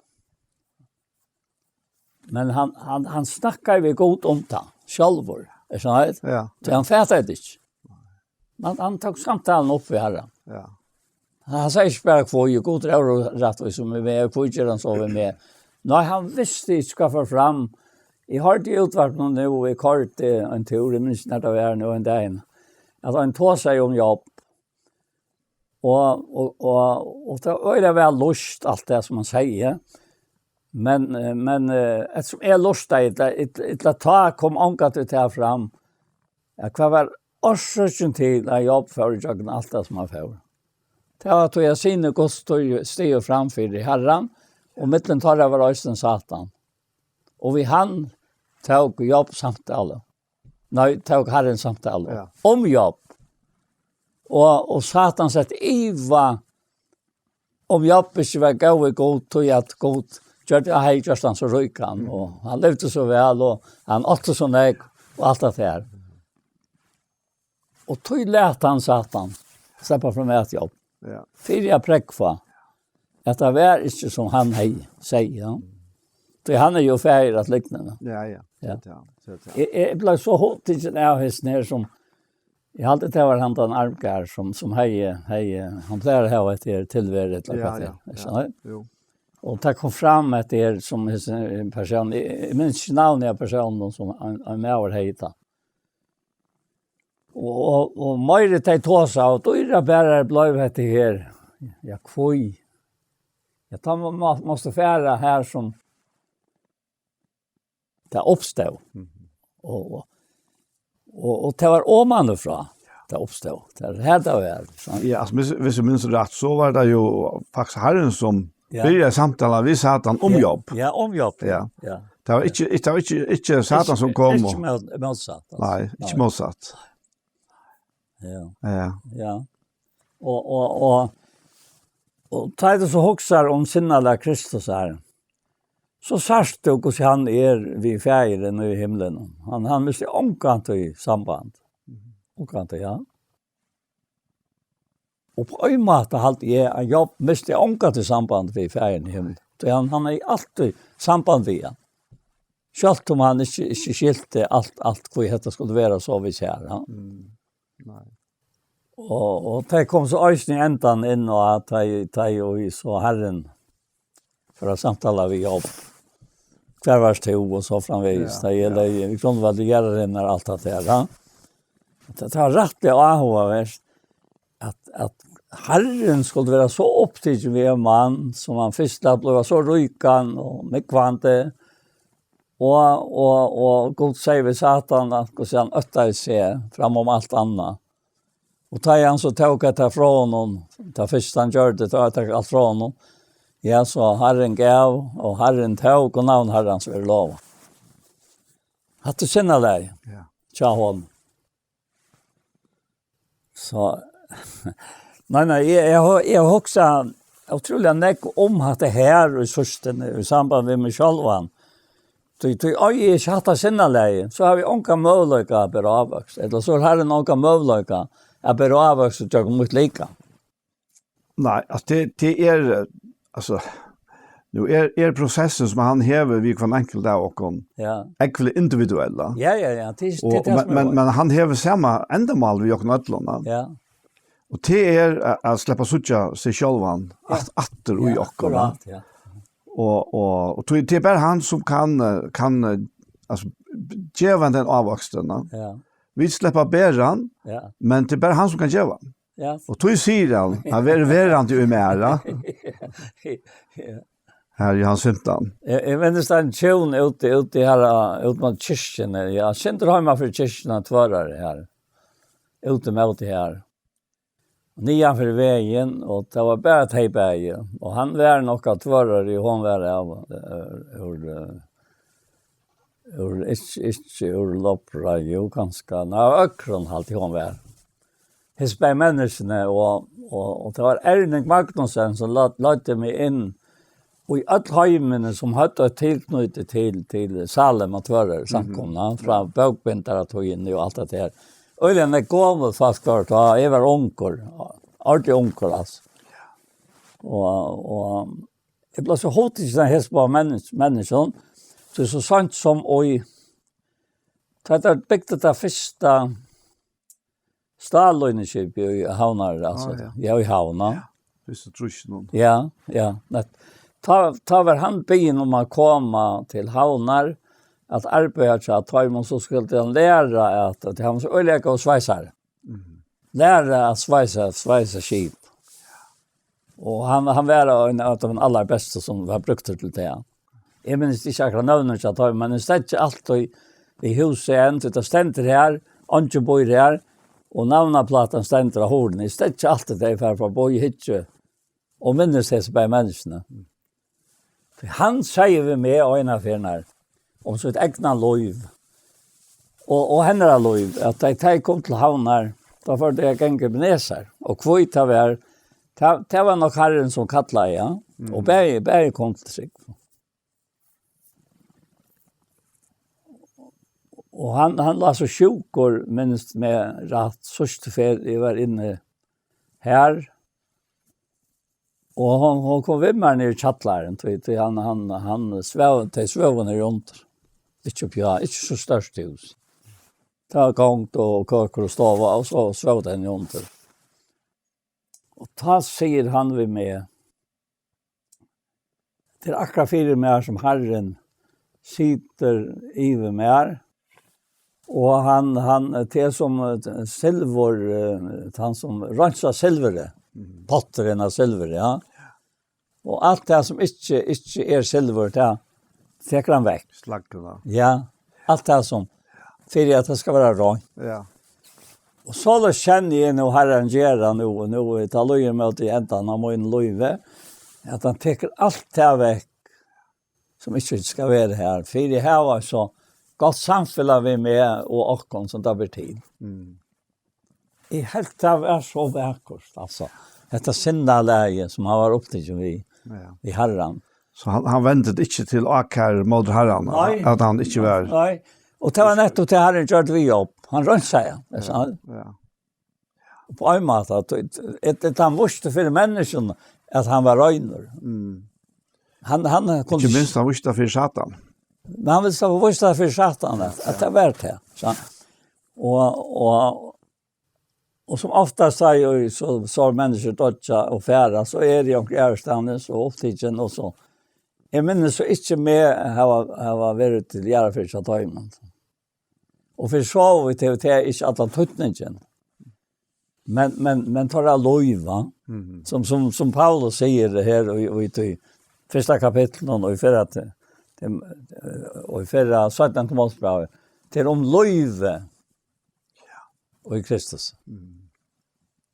Men hann, hann, hann snakkaði við Gud um tað sjálvur. Er tað so? Ja. So hann fataði tað ikki. Men hann tók samtaluna upp við Harran. Ja. Hann segði ikki bara, hví, Gud er órættvísur við meg, hví ger hann so við meg? Nei, hann visti ikki hvat fór fram. Eg hoyrdi í útvarpinum nú, og eg koyrdi ein túr, eg minnist ikki, nær tað var nú ein dagin, at ein tosaði um Job. Og, og, og, og tað var øgiliga væl lýst, alt tað sum hann segði. Men, eh, men, eh, eftirsum eg lurtaði, illa, illa, illa tá kom ongantíð tað fram, at hvat var orsøkin til, at Job fór ígjøgnum alt tað, sum hann fór? Tað var, tí at synir Guds stóðu, stóðu fram fyri Harran, og millum teirra var eisini Satan. Og við hann tók Job samtalu. Nei, tók Harrin samtalu Ja. um Job. Og, og Satan setti iva um Job ikki var góður við Gud, tí at Gud gjørdi, hann hevði gjørt hann so ríkan, og hann livdi so væl, og hann átti so nógv, og alt det her. Og tí læt hann Satan sleppa fram at Job. Ja. Fyri at prógva, at tað var ikki sum hann hevði, segði hann. Tí hann er jo faðir at lygnini. Ja, ja. Ja. Ja, ja. Eg, eg bleiv so hugtikin av hesum her sum, eg haldi, tað var hann den Armgard, sum, sum hevði, hevði, hann plagar at hava eitt her tilvera, ella Ja, hvat ja, tað er, ja. Skilur? Jo. Og tað kom fram at tað er sum hesin persón, eg, eg minnist ikki navnið av persónum sum ein, ein maður hevði tað. Og, og, og meiri tey tosa, og dýra bara bleiv hetta her. Ja, hví? Ja, tá má, má, mást fara her sum tað uppstóð. Mhm. Og, og, og, og tað var oman og frá, tað uppstóð. Tað er her tað var, so. Ja, altså, hvis, hvis jeg minns rett, så var det jo faktisk Herren som Ja. byrjaði samtalan við Satan um Ja. Job. Ja, um Job. Ja. Ja. Tað var ikki, tað var ikki, ikki Satan sum kom Ikki og mót-, mótsatt, altso. Nei, ikki Nei. mótsatt. Ja. Ja. Ja. Og, og, og, og tá tú so hugsar um sinnalag Kristus her, so sært tú hvussu hann er við Faðirin í himlinum. Hann, hann misti ongantíð samband. Mhm. Ongantíð, ja. Og á ein máta haldi eg, at Job misti ongantíð samband við Faðirin í himli. Tí hann, hann hevði altíð samband við hann. Sjálvt um hann ikki, ikki skilti alt, alt hví hetta skuldi vera so við sær, ja. Mm. Nei. Og, og tað kom so eisini í endan inn á at tað, tað er jo so Herren fór at samtala við Job. Hvar vart tú? Og so framvegis. Ja, Tað er ja. Lei, í grundvaldi jarðarinnar, alt det der, ja. Tað, tað var rættiliga áhugavert, at, at Herren skuldi vera so upptikin við ein mann, sum hann fyrst læt bliva so ríkan og múgvandi. Og, og, og Gud sigur við Satan, at hvussu hann óttaði seg fram um alt annað. Og tá hann so tók hetta frá honum, tað fyrsta hann gjørdi, tá hann tók alt frá honum, ja, so Herren gav, og Herren tók, og navn Herrans verði lovað. Hatta er sinnalagið Ja. hjá honum. So, nei, nei, eg, eg, hu- eg hugsa ótrúliga nógv um hatta her í síðstuni, í samband við meg sjálvan. Tí, tí eigi eg ikki hatta sinnalagið, so havi eg ongan møguleika at bera ávøkst. Ella so er Herren ongan møguleika at bera ávøkst gjøgnum mítt líka. Nei, altså, det, det er, eh, altså, nu er, er processen, som han hevur við hvønn enkelt av okkum, Ja. Ógvuliga individuella. Ja, ja, ja. Tí, Og, tí, tí, men, men, men hann hevur sama endamál við okkum øllum, ja. Ja. Og tað er at, at sleppa síggja seg sjálvan Ja. at, aftur í Ja, okkum, ja. akkurát, ja. Og, og, og tí, tað er bara hann sum kann, eh, kann, eh, altså, geva den ávøkstin, ja. Ja. Vit sleppa bera hann, Ja. men tað er bara hann sum kann geva hann. Ja. Og tí sigur hann, hann verður verandi í mær, ja. Ja. Her í Johannes fimtan. Eg, eg minnist ein tjón úti, úti her, eh, út mot kirkjuni. Ja, sindur heima fyri kirkjuna, Tvøroyri her. Úti móti her. Niðan fyri vegin, og tað var bara tey bæði. Og hann var nokk á Tvøroyri, og hon var av, eh, úr, eh, úr, ikki, ikki úr Lopra, jú, kanska. Nei, av Økrum, haldi hon var. Hesi bæði menniskjuni, og, og, og tað var Erning Magnussen, sum leid-, leiddi meg inn í øll heimini, sum høvdu eitt tilknýti til, til Salem á Tvøroyri, Mhm. samkomuna, frá bókbindaratíðini og alt det der. Og den er gomul fast kvar, tá eg var ungur, ordentligt ungur, altso. Og, og eg bleiv so hugtikin av hesum báðum mennisk-, menniskjum, so, so seint sum í, tá teir bygdu tað fyrsta stállínuskipið í Havnar, altso. Ah, ja. Ja, í Havn, ja. Ja. Fyrstu trýssunum. Ja, ja, nett. Tá, tá var hann biðin um at koma til Havnar at arbeiða hjá teimum, so skuldi hann læra at, at hann var so øgiliga góður sveisari. Mhm. Læra at sveisa, sveisa skip. Og hann, hann var ein av teimum allarbestu sum var brúktur til tað. Eg minnist ikki akkurát nøvnini hjá teimum, men eg steðgi altíð við húsið enn, tí tað stendur her, eingin býr her, og navnaplátan stendur á hurðini. Eg steðgi altíð, tá eg fari forbí, hyggi, og minnist hesi bæði menniskjuni. Tí hann segði við meg eina ferð nær um sítt egna lív og, og hennara lív, at tá, tá eg kom til Havnar, tá fóru tey at ganga Ebenezer, og hví tað var, tað, tað var nokk Harrin, sum kallaði, ja, Mm. og bæði, bæði kom til trúgv. Og hann, hann lá so sjúkur, minnist meg rætt, síðstu ferð eg var inni har. Og hon, hon kom við mær niður í kjallaran, tí, tí hann, hann, hann svav, tey svóvu niðri undir. Ikki uppi á, ikki so stórt hús. Tað var gongt og køkur og stova, og so svóvu tey niðri undir. Og tá sigur hann við meg, tað er akkurát fyri mær sum Harrin situr yvir mær, og hann, hann, tað er sum, eh, silvur, eh, hann sum reinsar silvurið, potturin av silvuri, ja. Og alt tað sum ikki, ikki er silvur, tað tekur hann vekk. Slaggur, va? Ja, alt tað sum, fyri at tað skal vera reint. Ja. Og soleiðis kenni eg nú Harran gera nú, og nú er tað líður móti endan av mínum lívi, at hann tekur alt tað vekk, sum ikki skal vera har. Fyri eg havi so gott samfelag við meg og okkum, sum tað ber til. Mm. Eg helt, tað var so vakurt, altso. Hetta sinnalagið, sum hann var upptikin við, ja, við Harran. So hann, hann vendi ikki til ákærur móti Harran, nei, at hann ikki var. Nei. Og tað var nettupp tað Harrin gjørdi við Job. Hann reinsaði hann, ja, ja. Og á ein máta, at, at, at hann vísti fyri menniskjum, at hann var reinur. Mm. Hann, hann kundi. Ikki minst, hann vísti tað fyri Satan. Men hann vísti tað, vísti tað fyri Satan, at, at tað var tað. So, og, og, og sum oftast, tá eg, so, so menniskjur doyggja og fara, so eri eg onkur aðrastaðni, so upptikin, og so. Eg minnist so ikki meg hava, hava verið til jarðarferð hjá teimum. Og fyri so vítt hevur tað ikki allan týdningin. Men, men, men teirra lív, va? Mhm. Sum, sum, sum Paulus sigur her í, í, í fyrsta kapitlinum og í fyrra til, til, eh, og í fyrra seinna til Málsbrævið, tað er um lívið í Kristus. Mhm.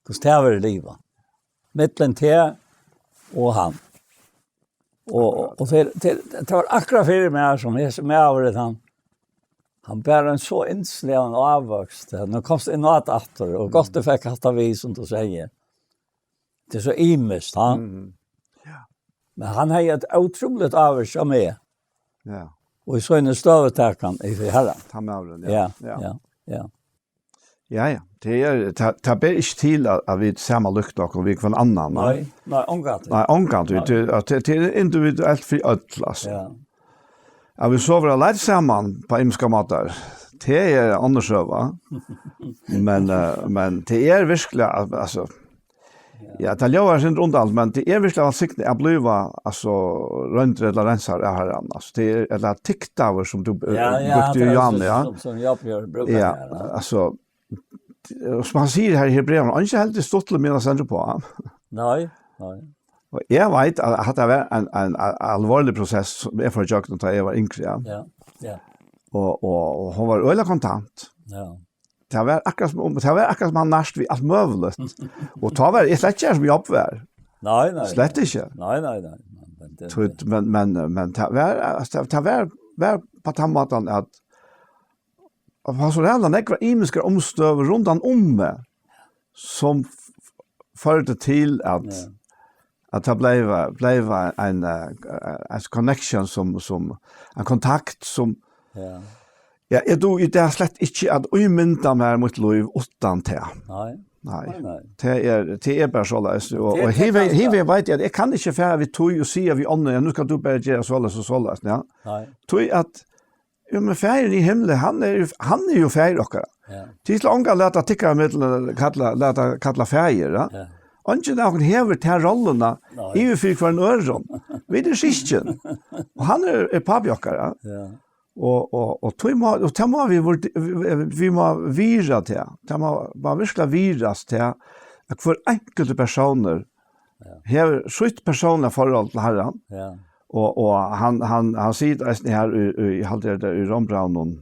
Hvussu tað verður livað. Millum teg og hann. Og, og, og til, til, tað var akkurát fyri meg sum hesin maðurin, hann, hann bar ein so yndisligan ávøkst. Nú komst inn á tað aftur, og gott tú fekk hatta við, sum tú segði. Tað er so ymiskt, ha? Mhm. Ja. Men hann hevði eitt ótrúligt ávirki á meg. Ja. Og í síni støðutakan í fyri Harran. Tann maðurin, ja. Ja, ja, ja. Ja, ja. Tað er, tað, tað ber ikki til at, at vit sama líkna okkum við hvønn annan, nei. Nei, nei, ongantíð. Nei, ongantíð. Nei. Tað, at tað, tað er individuelt fyri øll, altso. Ja. At vit so verða leidd saman á ymsar mátar, tað er ein onnur søga. Men, eh, men tað er virkuliga, al-, altso, ja, tað ljóðar eitt sindur undarligt, men tað er virkuliga vælsignað at blíva, altso, royndur ella reinsaður av Harranum. Altso, tað er, ella tiktaður, sum tú, eh, ja, ja, brúkti í Johannes, ja. Sum, sum Job brúkar, ja, her, ja. Altso, sum hann sigur her í Hebrearunum, hann er ikki heldur stuttligt, men hann stendur uppá. Nei, nei. Og eg veit at, at hatta var ein, ein a-, alvorlig prosess, sum eg fór ígjøgnum, tá eg var yngri, ja. Ja, ja. Og, og, og hon var øgiliga kontant. Ja. Tað var akkurát sum, tað var akkurát sum hann nærst við alt møguligt. Og tá var eg slett ikki her sum Job var. Nei, nei, slett ikki. Nei, nei, nei. Men, men, men, men tað var, altso, tað, tað var, var á tann mátan at og fekk so ræðuliga nógvar ymiskar umstøður rundan um meg, sum f-, f-, førdu til at, ja, at tað bleiv, bleiv ein, eh, ein connection sum, sum, ein kontakt sum, ja, ja, eg dugi í dag slett ikki at ímynda mær mítt lív uttan tað. Nei. Nei. Nei, nei. Tað er, tað er bara soleiðis. Og, tað er og tað, hevur, tað, hevur veit eg at eg kann ikki fara við tí og siga við onnur, ja, nú skal tú bara gera soleiðis og soleiðis, ja. Nei. Tí at Jo, men Faðirin í himli, hann er, jú- hann er jú faðir okkara. Ja. Tit skulu ongan lata tykkara millum kalla, lata kalla faðir, ja? Ja. Eingin av okkum hevur ta rolluna, nei, yvir fyri hvørjum øðrum. Vit eru systkin. Og hann er, er pápi okkara. Ja. Og, og, og, tí má, og tað má vit, vit, vit má virða tað. Tað má, má virkuliga virðast tað, at hvør einkultur persónur, ja, hevur sítt persónliga forhold til Harran. Ja. Og, og hann, hann, hann sigur eisini her í, í, eg haldi, er tað í Rómbrævinum?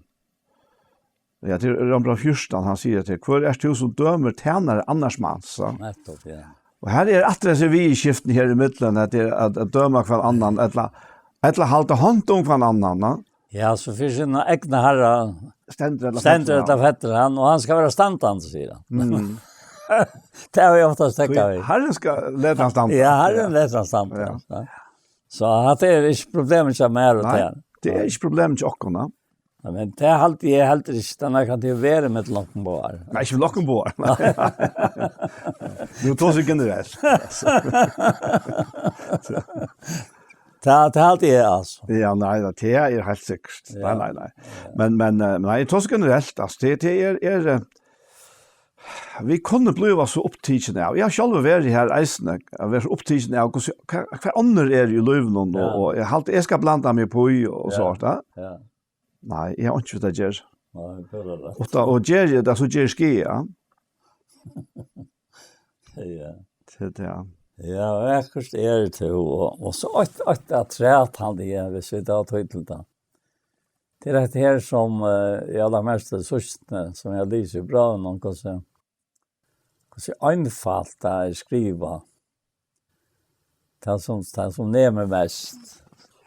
Ja, til Rómbræv fjúrtan, hann sigur at, hvør ert tú sum dømir tænara annars mans, so? Nettupp, ja. Og her er aftur hesi viðurskiftini her í millum, at er at, at døma hvønn annan, ella, ella halda hond um hvønn annan, ja? Ja, so fyri sína egna harra stendur ella stendur fellur ella fellur hann, og hann skal vera standandi, sigur hann. Mm. Tað hava vit ofta steðgað við. Harrin skal lata hann standa. Ja, Harrin letur hann standa. Ja. Ja. So hatta er ikki problemið hjá mær og nei, tær. Tað er ikki problemið hjá okkum, nei. Ja, men tað haldi eg heldur ikki, tað er nakað til at vera millum okkum báðar. Nei, ikki millum okkum báðar. Nei. Nú tosar eg generelt. Tað, tað haldi eg, altso. Ja, nei, nei, tað er heilt sikkurt. Nei, Ja. nei, nei. Men, men, eh, nei, eg tosar generelt, altso, tað, tað er, er, eh, vit kunnu blíva so upptikin av. Eg havi sjálvur verið har eisini, at vera so upptikin av, hvussu, hva, hvat onnur eru í lívinum, og, Ja. og eg haldi, eg skal blanda meg upp í, og Ja. so, ja. Ja. Nei, eg havi einki við tað at gera. Nei, tað er rætt. Og tá, og geri eg tað, so geri eg skaða. Ja. Til tað. Ja, og akkurát er tú, og, og so eitt, eitt afturat, haldi eg, viss vit hava tíð til tað. Tað er hetta her sum, eh, eg havi lagt merki til síðst, eh, sum eg lesi í brævinum, hvussu, hvussu einfalt tað er skrivað. Tað sum, tað sum nemur mest,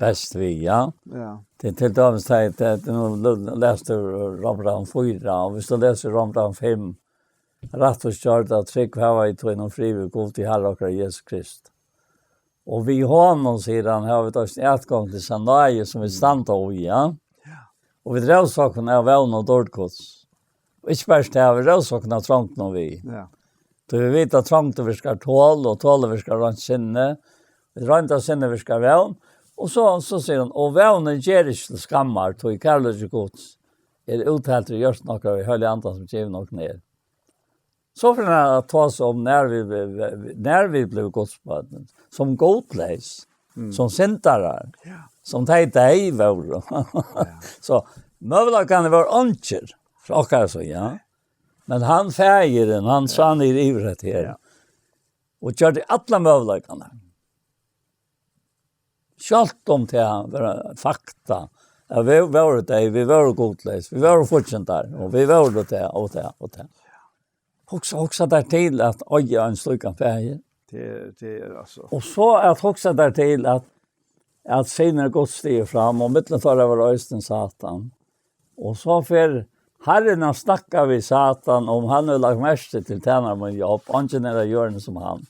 best við, ja. Ja. Tað er til dømis tað, tað, tað nú l-, lesi tú Rómbrævið fýra, og viss tú lesur Rómbrævið fimm, rættvísgjørd av trúgv hava vit nú frið við Gud í Harra okkara Jesu Krist. Og við honum, sigur hann, hava vit eisini atgongd til hesa náði, sum vit standa í, ja. Ja. Og vit rósa okkum av vón og dýrd Guds. Og ikki bara tað, vit rósa okkum av trongdini við. Ja. Tí vit vita, at trongd virkar tol, og tol virkar reint sinni. Reint av sinni virkar vón. Og so, so sigur hann, og vónin ger ikki til skammar, tí kærleiki Guds er útheltur í hjørtum okkara við Heilaga Andan, sum givin okkum er. So fer hann at tosa um, nær vit, nær vit blivu Guds børn, sum gudleys, Mm. sum syndarar, Ja. sum tey, tey vóru. Ja. So møguleikarnir vóru eingir frá okkara síðu, ja. Men hann, faðirin, hann sá niður yvir hetta her. Ja. Og gjørdi allar møguleikarnar. Sjálvt um tað var fakta, at vit vóru tey, vit vóru gudleys, vit vóru fíggindar, og vit vóru tað, og tað, og tað. Hugsa, hugsa tær til at eiga ein slíkan faðir. Tað er, tað er altso. Og so at hugsa tær til at, at synir Guds stigu fram, og millum teirra var eisini Satan. Og so fer Harrin at snakka við Satan, um hann hevur lagt merki til tænara mín Job, eingin er á jørðini sum hann.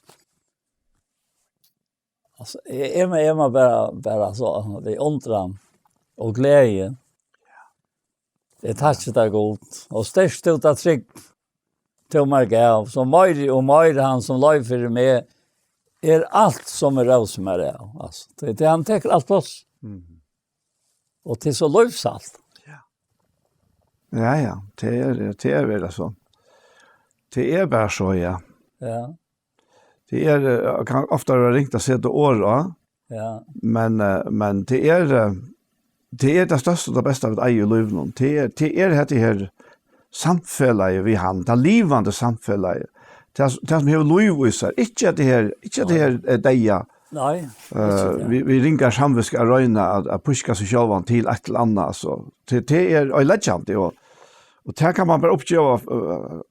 Altso, eg, eg, má- eg má bara, bara so, við undran og gleði. Eg takki tær, Gud, og styrk tú ta trúgv, tú mær gav, so meiri og meiri hann sum loyv fyri meg, er alt sum er rósa mær av. Altso, tað, tað, hann tekur alt pláss. Mhm. Og tað er so lívsalt. Ja, ja, tað er, tað er væl so. Tað er bara so, ja. Ja. Tað er, eh, kann ofta vera ringt at seta orð á, Ja. men, eh, men tað er, eh, tað er tað størsta og tað besta vit eiga í lívinum. Tað er, tað er hetta her samfelagið við hann, tað livandi samfelagið. Tað, tað sum hevur lív í sær. Ikki at tað her, ikki at tað her er deyða. Nei, Eh, ikki tað. Við, við ringar samvitsku at royna at, at píska seg sjálvan til eitt til annað, so. Tað, tað er oyðileggjandi, og, og tað kann man bara uppgeva, eh,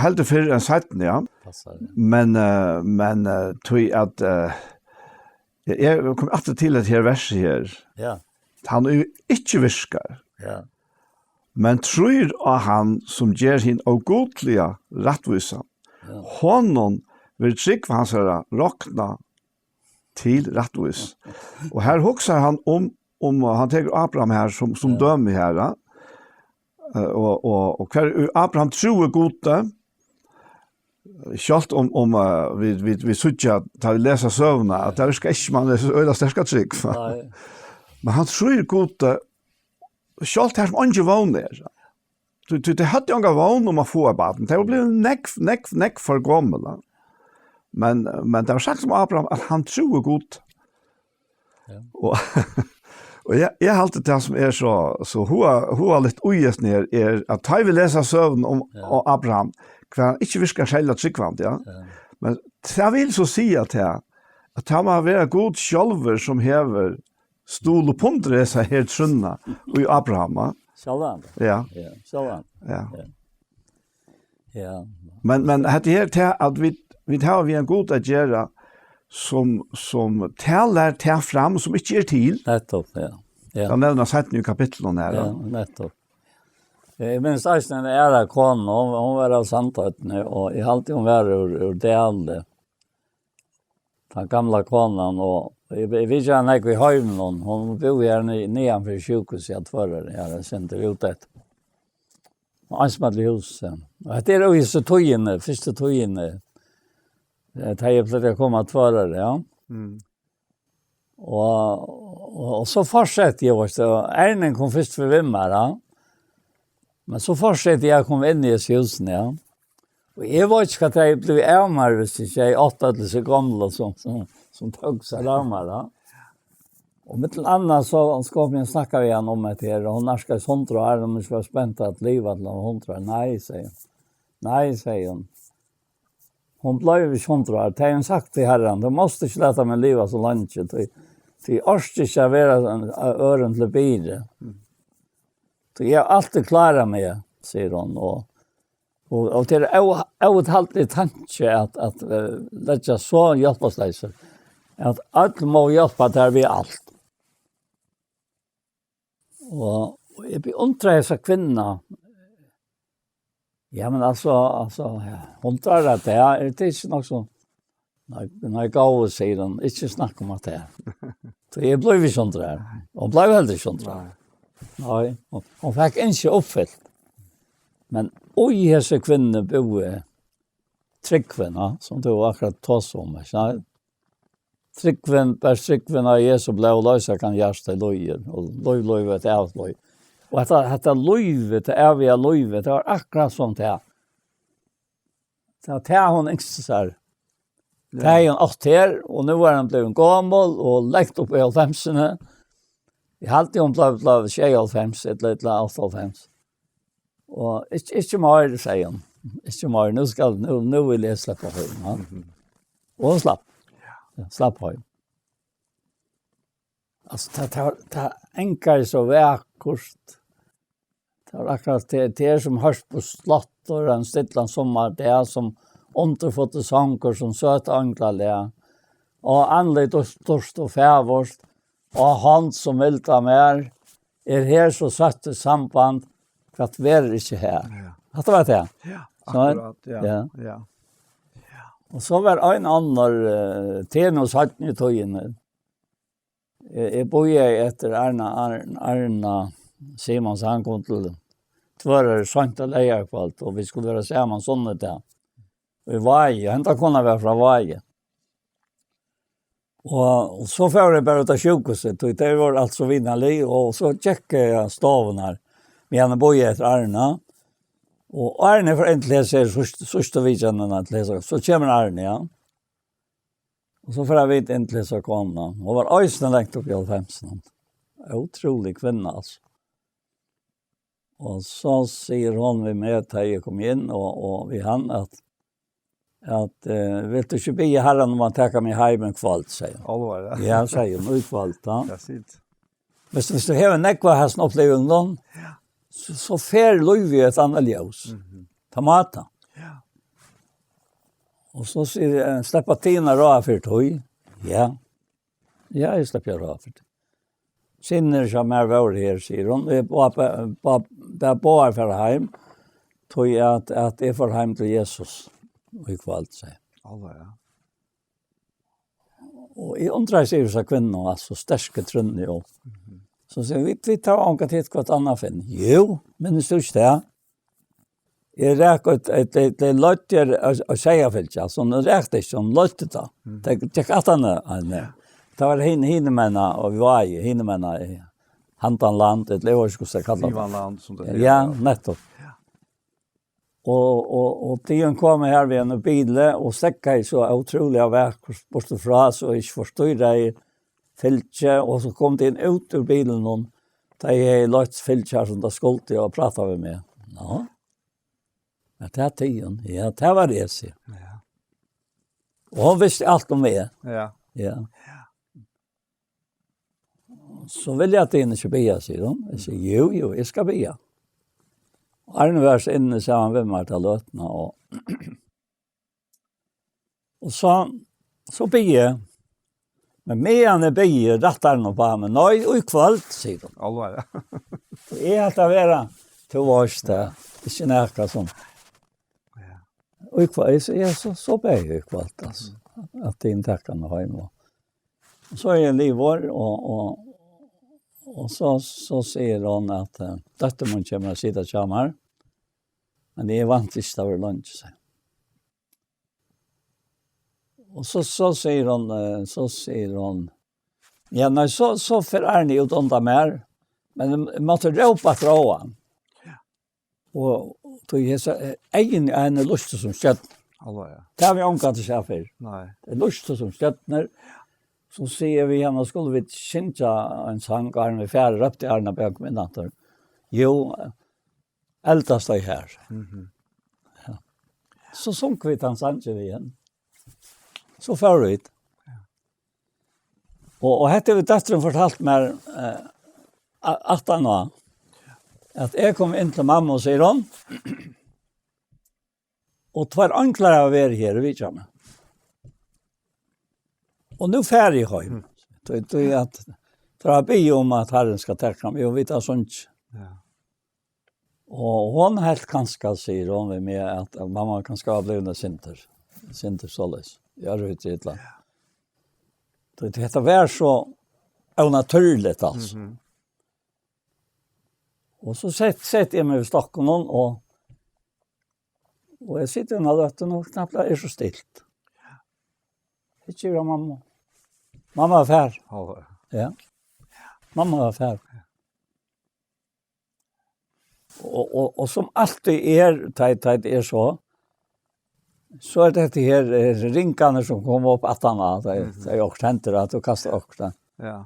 heldur fyrr enn seinni, ja. Passar, ja. Men, eh, men, eh, tí at, eh, eg, eg kom aftur til at her verset her. Ja. Hann ið ikki virkar, Ja. men trýr á hann, sum ger hin ógudliga rættvísan. Ja. Honum verður trúgv hansara roknað til rættvís. Og her hugsar hann um, um, hann tekur Abraham her sum, sum Ja. dømi her, ja. Eh, og, og, og hvar Abraham trúði Gudi, sjálvt um, um, eh, vit, vit, vit síggja, tá vit lesa søguna, at tað virkar ikki, man er so øgiliga sterk at trúgv. Nei. Men hann trýr Gudi, sjálvt har sum eingin vón er. Tí, tí, tey høvdu onga vón um at fáa eitt barn. Tey vóru blivin nógv, nógv, nógv for gomul, ja. Men, men tað var sagt um Abraham, at hann trúði Gud. Ja. Og, og eg, eg haldi, tað sum er so, so huga-, hugaligt í hesum her, er, at tá vit lesa søguna um, Ja. um Abraham, hvar hann ikki virkar serliga trúgvandi, ja. Ja. Men tað vil so siga tað, at tað má vera Gud sjálvur, sum hevur stuðlað upp undir hesa her trúnna í Abraham, ja. Sjálvandi. Ja. Ja, sjálvandi. Ja. Ja. Ja. Men, men hetta her, tað at vit, vit hava við ein Gud at gera, sum, sum talar tað fram, sum ikki er til. Nettupp, ja. Ja. Tað nevnir hann seinni í kapitlinum her, Ja, ja. nettupp. Eg minnist eisini eina aðra konu, hon, hon var av Sandoynni, og eg haldi, hon var úr, úr Dali. Tann gamla konan, og Eg, eg veit ikki, hann er í heiminum. Hon búði her ni-, niðan fyri sjúkrahúsið á Tvøroyri. Ja, tað sendar út eitt. Og eins var til hús, ja. Og hetta er jo í so tíðini, fyrstu tíðini. Eh, tá eg plagdi at koma á Tvøroyri, ja. Mm. Og, og, og so fortsetti eg, veist du, og Erna kom fyrst fyri við mær, ja. Men so fortsetti eg at koma inn í hesi húsini, ja. Og eg veit ikki, hvat eg blívi av mær, hvis eg ikki hevði átt øll hesi gomlu, sum, sum, sum tók sær av mær, ja. Og millum annað so, so kom eg og snakkaði við hana um hetta her, og hon nærkaðist hundrað ár, um hon ikki var spent at liva til hon var hundrað ár. Nei, segði hon. Nei, segði hon. Hon bleiv ikki hundrað ár. Tað hevði hon sagt til Harran: "Tú mást ikki lata meg liva so leingi, tí, tí eg orki ikki at vera ein, ein øðrum til byrði. Tí eg havi altíð klárað meg", sigur hon. Og, og, og tað er ó-, óúthaldiligur tanki at, at, eh, leggja so hjálparleysar, at øll má hjálpa tær við alt. Og, og eg beundri hesa kvinnu. Ja, men altso, altso, ja, hundrað ár, tað er, tað er ikki nokk so. Nei, nei, góði, sigur hon, ikki snakka um at tað er. So eg bleiv ikki hundrað ár. Hon bleiv heldur ikki hundrað ár. Nei. Nei, hon, hon fekk ikki uppfylt. Men í hesi kvinnu búði trúgvin, ja, sum tú akkurát tosaði um, ikki sant? Trúgvin, bara trúgvin av Jesu blóð loysir kann hjarta ið lýðir, og lív, lív, eitt ævigt lív. Og hetta, hetta lívið, tað æviga lívið, tað var akkurát sum tað. Tað var tað, hon ynskti sær. Ja. Tað hevði hon átt her, og nú var hon blivin gomul og langt upp í hálvfemsini. Eg haldi, hon bleiv, bleiv sjeyoghálvfems, ella, ella áttaoghálvfems. Og ikki, ikki meir, segði hon. Ikki meir, nú skal, nú, nú vil eg sleppa heim, ja. Mhm. Og hon slapp. Ja. Ja, slapp heim. Altso, tað, tað, tað engaði so vakurt. Tað var akkurát tað, tað er sum hoyrt upp á sláttur, ein stillan summardag, sum undurfullur songur, sum søt einglalag. Og andlit dýrt, dýrt og fagurt, og hond sum mildar mær, er her so søtt í samband, hvat verður ikki her. Ja. Hatta var tað. Ja, so, akkurát, ja, ja. Ja. Og so var ein annar, eh, tað er nú seinni í tíðini. Eg, eg bíðaði eftir Arna, Arna, Arna Simons, hann kom til Tvøroyri seint á leygarkvøld, og vit skuldu vera saman sunnudag. Í Vági, henda konan var frá Vági. Og, og so fór eg bara út á sjúkrahúsið, tí tey vóru alt so vinarlig, og so gekk eg á stovuna har, meðan eg bíðaði eftir Arna. Og Arni fór inn til hesa her síðstu, síðstu vitjanina til hesa, so kemur Arni, ja. Og so fara vit inn til hesa konuna. Hon var eisini langt upp í hálvfemsunum. Ótrúlig kvinna, altso. Og so sigur hon við meg, tá eg kom inn, og, og við hann, at, at, eh, "Vilt tú ikki biðja Harran um at taka meg heim í kvøld?" segði hon. Álvara. Ja, segði hon, í kvøld, ja. Ja, sitt. Hvis, hvis tú hevur nógv av hasum upplivingum, ja, so, so fer lívið í eitt annað ljós. Mhm. Tað má tað. Ja. Og so sigur, eh, "Sleppa tygum at ráða fyri tí?" Ja. Ja, eg sleppi at ráða fyri tí. Synir hjá mær vóru her, sigur hon. Eg bað, bað, bað, bað báðar fara heim, tí at, at eg fór heim til Jesus í kvøld, segði. Álvara, ja. Og eg undraðist yvir hesa kvinnu, altso sterku trúnni, og so sigur, "Vit, vit hava ongantíð hitt hvørt annað, Finn." "Jú, minnist tú ikki tað? Eg rak eitt, eitt, eitt, eitt loyggj á, á Seyðafylki, altso, hon rakti ikki, hon loyggti tað. Mm. Tað gekk aftan á henni. Ja. Tað var hin, hinumegin á Vági, hinumegin í Handanland, ella eg veit ikki hvussu tað kallast." Sivanland, sum tað Ja, heter. Nettupp. Ja. Og, og, og tygum komu her við einum bili og steðgaðu so ótrúliga vakurt burtur frá, so ikki forstyrraðu fylgið, og so komu tygum út úr bilinum, tá eg hevði leitt fylgið har sum tað skuldi og prátaðu við meg. Nå? Ja, tað er tygum. Ja, tað var eg, sigur. Ja. Og hon visti alt um meg. Ja. Ja. "So vilja tygum ikki biðja," sigur hon. Eg sigi, "Jú, jú, eg skal biðja." Og Arni var so inni saman við mær ta løtuna, og, og so, so biði eg. Men meðan eg biði, rættar hon upp á meg. "Nei, í kvøld," sigur hon. Álvara. Og eg helt at vera, tú veitst tað, ikki nakað sum. Ja. Og í kvøld, eg sigi, ja, so, so bað eg í kvøld, altso, at tygum taka meg heim, og Og so er eg liðugur, og, og, og so, so sigur hon at, eh, dóttir mín kemur at sita hjá mær, men eg vænti ikki, tað verður leingi, sigur. Og so, so sigur hon, eh, so sigur hon, ja, nei, so, so fer Arne út undan mær, men eg mátti rópa eftir hann. Og, og tí hesa, eh, eyguni á henni lýstu sum stjørnur. Alla, ja. Tað havi eg ongantíð sæð fyrr. Nei. Tey lýstu sum stjørnur. So sigi eg við hana, skulu vit syngja ein sang, áðrenn vit fara, rópti Arne Bjørk inn aftur. Jú, eldast tey her. Mhm. Ja. So sungu vit tann sangin við henni. So fóru vit. Og, og hetta hevur dóttirin fortalt mær, eh, a-, aftan á, at eg kom inn til mammu, sigur hon, og tveir einglar hava verið her og vitjað meg. Og nú fari eg heim. Tí, tí at, tí at biðja um at Harrin skal taka meg, og vit hava sungið. Ja. Og hon helt kanska, sigur hon við meg, at, at mamma kanska var blivin eitt sindur, sindur soleiðis. Eg veit illa. Tí hetta var so ónatúrligt, altso. Mhm. Og so sett, sett eg meg við stokkunum, og, og eg siti í løtuni, og knappliga er so stilt. Eg keyri á mammu. Mamma var fær. Ja. Ja. Mamma var fær. Og, og, og sum altíð er, tá, tá tað er so, so er tað hetta her, eh, ringarnir sum koma upp aftan á, tað er, mhm, tað er okkurt hendir at tú kastar okkurt, ja. Ja.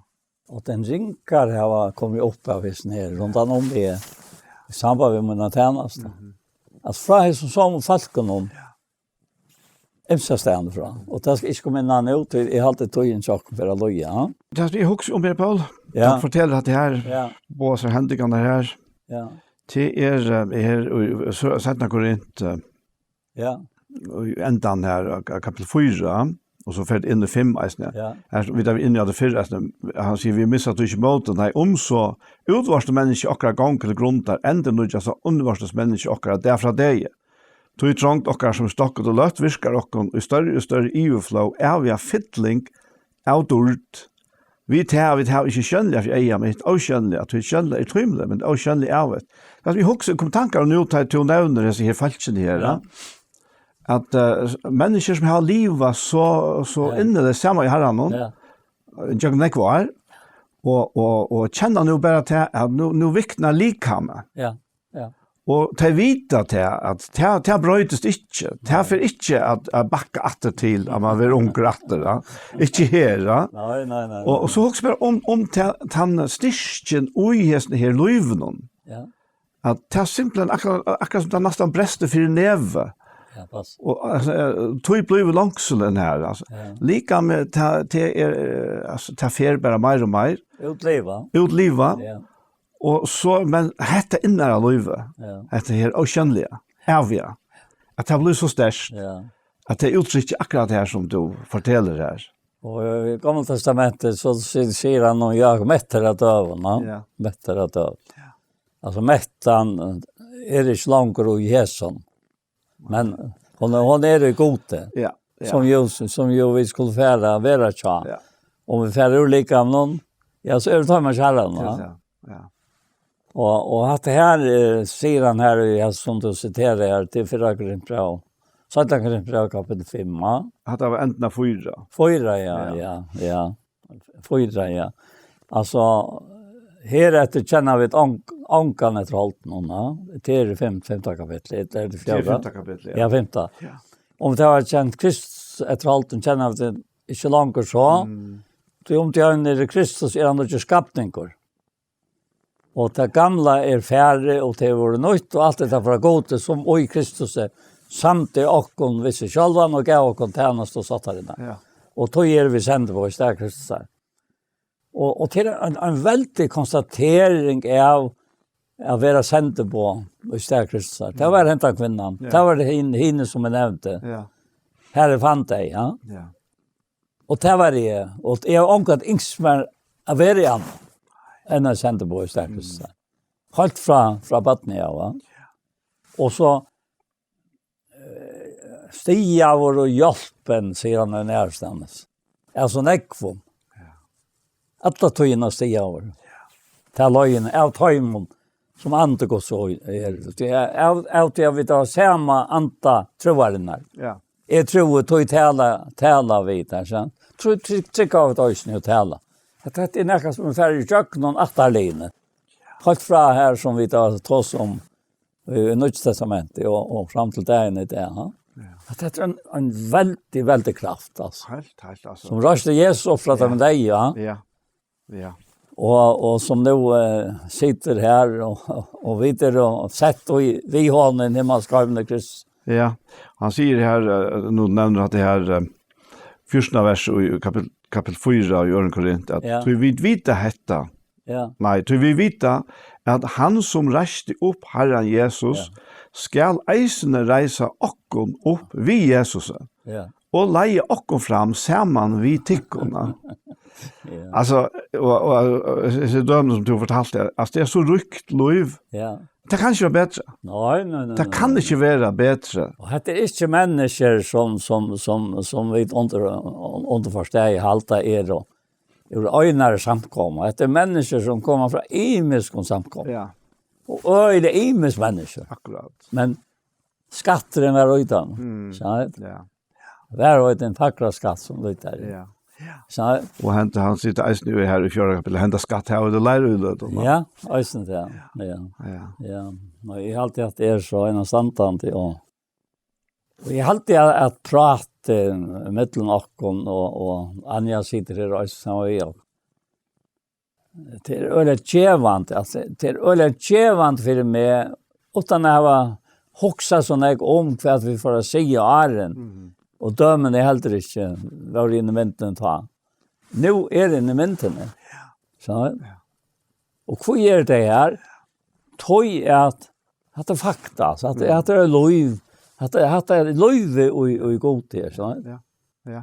Og tann ringur hevur komið upp av hesum her, rundan um meg, í samband við mína tænastu. Mhm. At frá hesum somu fólkunum, ja, ymsastaðni frá. Og tað skal eg ikki koma inn á nú, tí eg haldi, tíðin hjá okkum fer at líða, ja. Tað eg hugsi um her, Poul, ja, at fortelja at tað her, ja, báðar hendingarnar her, ja, tað er, eh, her í, í seinna Korint, eh, ja, í endan her, av, av kapittul fýra, og so fer tað inn í fimm eisini. Ja. Her, vit hava verið inni á tað fyrr eisini. Hann sigur, vit missa tí ikki mótið, nei, um so útvortis menniskja okkara gongur til grundar, endurnýggjast av innvortis menniskja okkara dag frá degi. Tí trongd okkara, sum er stokkuð og løtt, virkar okkum í størri og størri yvirflóð æviga fylling av dýrd. Við tað, vit hava ikki sjónliga fyri eyga, men hitt ósjónliga, at hitt sjónliga er tímiligt, men ósjónliga ævigt. Altso, eg hugsi, kom tankar nú, tá tú nevnir hesi her fólkini her, ja, at, eh, menniskjur sum hava livað so, so, ja, inniliga saman í Harranum, ja, gjøgnum nógv ár, og, og, og kenna nú bara til, at nú, nú viknar likamið. Ja. Ja. Og tey vita tað, at tað, tað broytist ikki. Tað fer ikki at, at bakka aftur til, at man verður ungur aftur, ja. Ikki her, ja. Nei, nei, nei, nei. Og, og so hugsi bara um, um ta-, tann styrkin í hesum her lívinum. Ja. At tað simpelthen akkurát, akkurát sum tað næstan brestur fyri nevi. Ja, pass. Og, altso, eh, tí blívur longsulin her, altso. Ja. Likamið, tað, tað er, eh, altso, tað fer bara meir og meir. Útlivað. Útlivað. Ja. Og so, men hetta innara lívið, ja, hetta her ósjónliga, æviga, at tað blívur so sterkt, ja, at tað úttrykkir akkurát tað her sum tú fortelur her. Og í Gamla Testamenti, so si-, sigur hann um Jákup, mettur av døgum, ja? Ja. Mettur av døgum. Ja. Altso, mettan er ikki longur í hesum. Men hon er, hon er í Gudi, ja, ja, sum jú, sum jú vit skulu fara at vera hjá. Ja. Um vit fara úr likamum, ja, so eru vit heima hjá Harranum, ja. Ja, ja. Og, og hatta her, eh, sigur hann her, í, ja, sum tú siterar her, til fyrra Korintbræv, seinna Korintbræv, kapittul fimm, ja. Hatta var endan av fýra. Fýra, ja, ja, ja, ja. Fýra, ja. Altso, hereftir kenna vit ong-, ongan eftir holdinum, ja. Tað er í fim-, fimta kapitli, ella er tað fjórða? Tað er fimta kapitli, ja. Ja, fimta. Ja. Um vit hava kent Kristus eftir holdinum, kenna vit tað ikki longur so. Mm. Tí um tað er Kristus, er hann ikki skapningur. Og tað gamla er farið, og tað er vorðið nýtt, og alt hetta frá Gudi, sum í Kristus er, samdi okkum við seg sjálvan og gav okkum tænastu sáttarinnar. Ja. Og tí eru vit sendiboð í stað Kristusar. Og, og til ein, ein veldig konstatering av at vera sendiboð í stað Kristusar. Tað var henda kvinnan. Ja. Tað var hin, hini sum eg nevndi. Ja. Harrin fann tey, ja. Ja. Og tað var eg. Og eg havi ongantíð ynskt mær at vera í annað enn ein sendiboði í stað Kristusar. Heilt frá, frá barni av, va? Og so, eh, stigaður og hjálpin, sigur hann ein aðrastaðni. Altso, nógvum. Ja. alla tíðina stigaður. Ta løgin av teimum, sum andi Guds er. Tí av, av tí at vit hava sama anda trúarinnar. Ja. Eg trúi, tí tala, tala vit, er sant? Trú, trú, trúgva vit eisini og tala. At hetta er nakað sum fer í gjøgnum ættarliðini. Heilt frá her sum vit hava tosað um í Nýggja Testamenti og, og fram til dagin í dag, ha? Ja. At hetta er ein, ein veldig, veldig kraft, altso. Heilt, heilt, altso. Sum reisti Jesus upp frá teimum deyðu, ja. Ja. Ja. Og, og sum nú eh, situr her og, og vit eru sett í við honum í himmalsku heimini Kristus. Ja, hann sigur her, eh, nú nevnir hann det her eh, fjúrtanda vers í kapittel, kapittel fýra í Øðrum Korint, at Ja. Tí vit vita hetta, Ja. Nei, tí vit vita, at hann sum reisti upp Harran Jesus, Ja. Skal eisini reisa okkum upp við Jesusi, Ja. Og leiða okkum fram saman við tykkum. Ja. Altso, og, og, og, og dømi sum tú fortaldi, altso, det er so ríkt lív. Ja. Det kann ikki vera betri. Nei, nei, nei. Det kann ikki vera betri. Og hetta er ikki menniskjur sum, sum, sum, sum vit under, underforstått halda er og úr einari samkomu. Hetta er menniskjur sum koma frá ymiskum samkomum. Ja. Og øgiliga ymisk menniskjur. Akkurát. Men skatturin var í teimum. Mm. Ja. Var í ein fagra skatt sum lítið er. Ja. Ja. Og hann, hann situr eisini her í fjórða kapitli, henda skatt her, og det lærer vi det. Ja, eisini det. Ja. Ja. Ja. Og eg haldi at det er so einastandandi og Og eg haldi at, at prát eh, millum okkum og, og Anja situr her og eisini saman við okkum. Tað er øgiliga gevandi, altso, tað er øgiliga gevandi fyri meg, uttan at hava hugsað so nógv um hvat vit fara at siga áðrenn. Mhm. Og dømini heldur ikki vóru inn í myndini tá. Nú er inn í myndini. Ja. So. Ja. Og hví er tað her? Tí at hatta er fakta, so at hatta er lív. Hatta er, hatta er lívið í, í Gud her, so. Ja. Ja.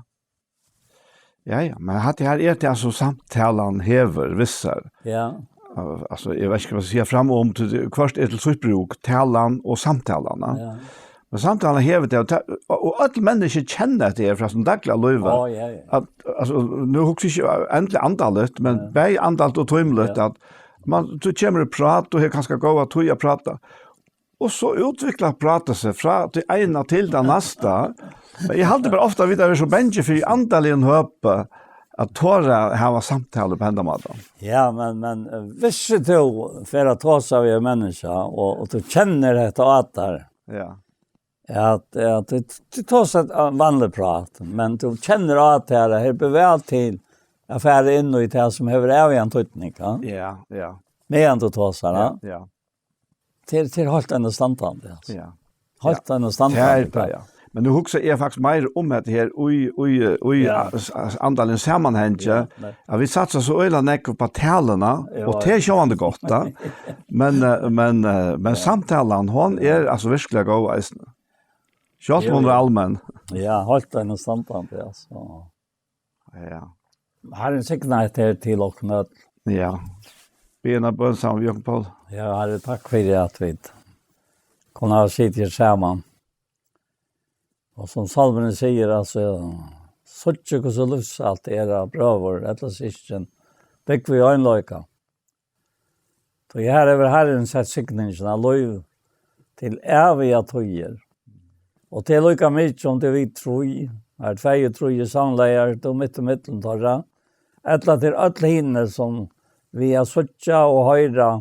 Ja, ja, men hatta her er tað sum samtalan hevur við sær. Ja. Al-, altso, eg veit ikki hvat eg skal siga fram um, tí hvørt er til sítt brúk, talan og samtalan, ja. Ja. Men samtalan hevur tað, og ta-, og, og øll menniskju kenna hetta her frá sín dagliga lívi. Á, ja, ja. At, altso, nú hugsi eg ikki endiliga andaligt, men Ja. bæði andaligt og tímiligt, Ja. at man, tú kemur í prát, tú hevur kanska góða tíð at práta. Og so útviklar prátið seg frá tí eina til tað næsta. Men eg haldi bara ofta, at vit eru so bangir fyri andaligum høpi, at tora at hava samtalu á hendan mátan. Ja, men, men eh, viss tú fer at tosa við ein menniskja, og, og tú kennir hetta á tær, Ja. at, at tú, tú tosar eitt vanligt prát, men tú kennir á tær, at her ber væl til at fara inn í tað sum hevur avgjerandi týdning, ja? Ja, ja. Meðan tú tosar, ja? Ja, ja. Tað er, tað er heilt enastandandi, altso. Ja. Heilt Ja. enastandandi. Tað er bara, ja. Men nú hugsi eg faktiskt meira um hetta her í, í, í Ja. a-, s-, a-, andaligum samanhangi, Ja, nei. at vit satsa so øgiliga nógv upp á taluna, Ja, og tað er ja. sjálvandi gott, da. Men, eh, men, eh, men Ja. samtalan, hon er altso virkuliga góð eisini. Sjálvt um Jo, hon er jo. almenn. Ja, heilt enastandandi, altso. Ja. Harrin signi hetta her til okkum øll. Ja. Biðja eina bøn saman við okkum, Poul. Ja, Harri, takk fyri at vit kunnu hava sitið her saman. Og sum sálmurin sigur, altso, síggj hvussu lívsælt er, brøður ella systkin, búgv í einleika. Tí her hevur Harrin sett signingina, lív til ævigar tíðir. Og tað er líka mikið um tað er vit trý, her tvey og trý er samlagar, tú mitt ímillum teirra, ella til øll hini, sum við at síggja og hoyra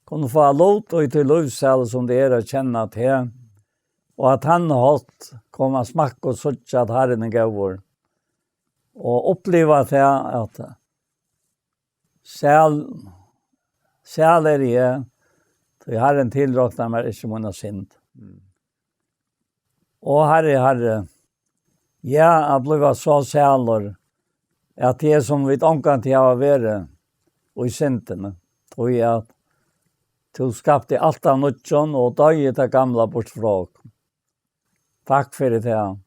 kunnu fáa lut í tí lívsæli, sum tað er at kenna teg, og á tann hátt koma at smakka og síggja, at Harrin er góður, og uppliva tað, at Sæl, sæl eri eg, tí Harrin tilroknar mær ikki mína synd. Mm. Ó Harri, Harri, ja, at blíva so sælur, at tað er sum vit ongantíð hava verið í syndini, tí at tú skapti alt av nýggjum og doyði tað gamla burt frá okkum. Takk fyri tað.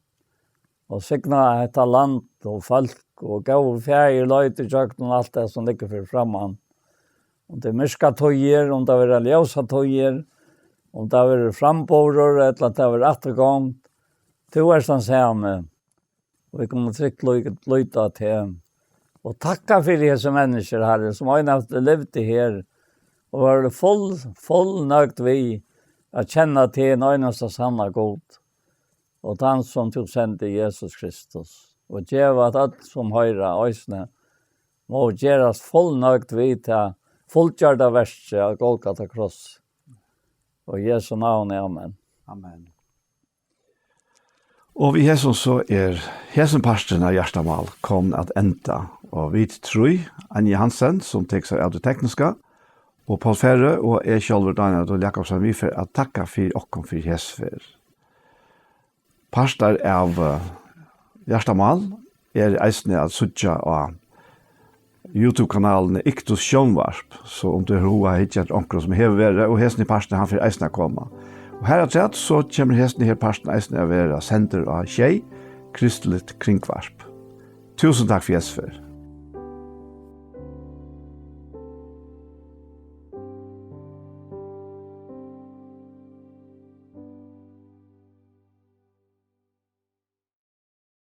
Og signa hetta land og fólk og góði Faðir, leita ígjøgnum alt tað, sum liggur fyri framman. Um tað er myrkar tíðir, um tað verða ljósar tíðir, um tað verður framburður, ella tað verður afturgongd, tú ert tann sami. Og vit kunnu trygt lí-, líta á teg. Og takka fyri hesi menniskju, Harri, sum einaferð livdu her og vóru full, full nøgd við at kenna teg, ein einasta sanna Gud, og tann, sum tú sendi, Jesus Kristus, og geva at øll, sum hoyra, eisini má gerast full nøgd við tað fullgjørda verkið á Golgata kross. Og í Jesu navni, amen. Amen. Og við hesum so er hesin parturin av Hjartamál komin at enda, og vit trý, Anja Hansen, sum tekur sær av tí tekniska, og Poul Færø og eg sjálvur, Dánjal Dul Jakobsen, vit fara at takka fyri okkum fyri hesa ferð. Partar av, eh, Hjartamál er eisini at síggja á YouTube-kanalini Iktus Sjónvarp, so um tú hevur hug at hyggja eftir onkrum sum hevur verið, og hesin er parturin, hann fer eisini at koma. Og harafturat, so kemur hesin her parturin eisini at verða sendur á Sjey, kristiligt kringvarp. Túsund takk fyri hesa ferð.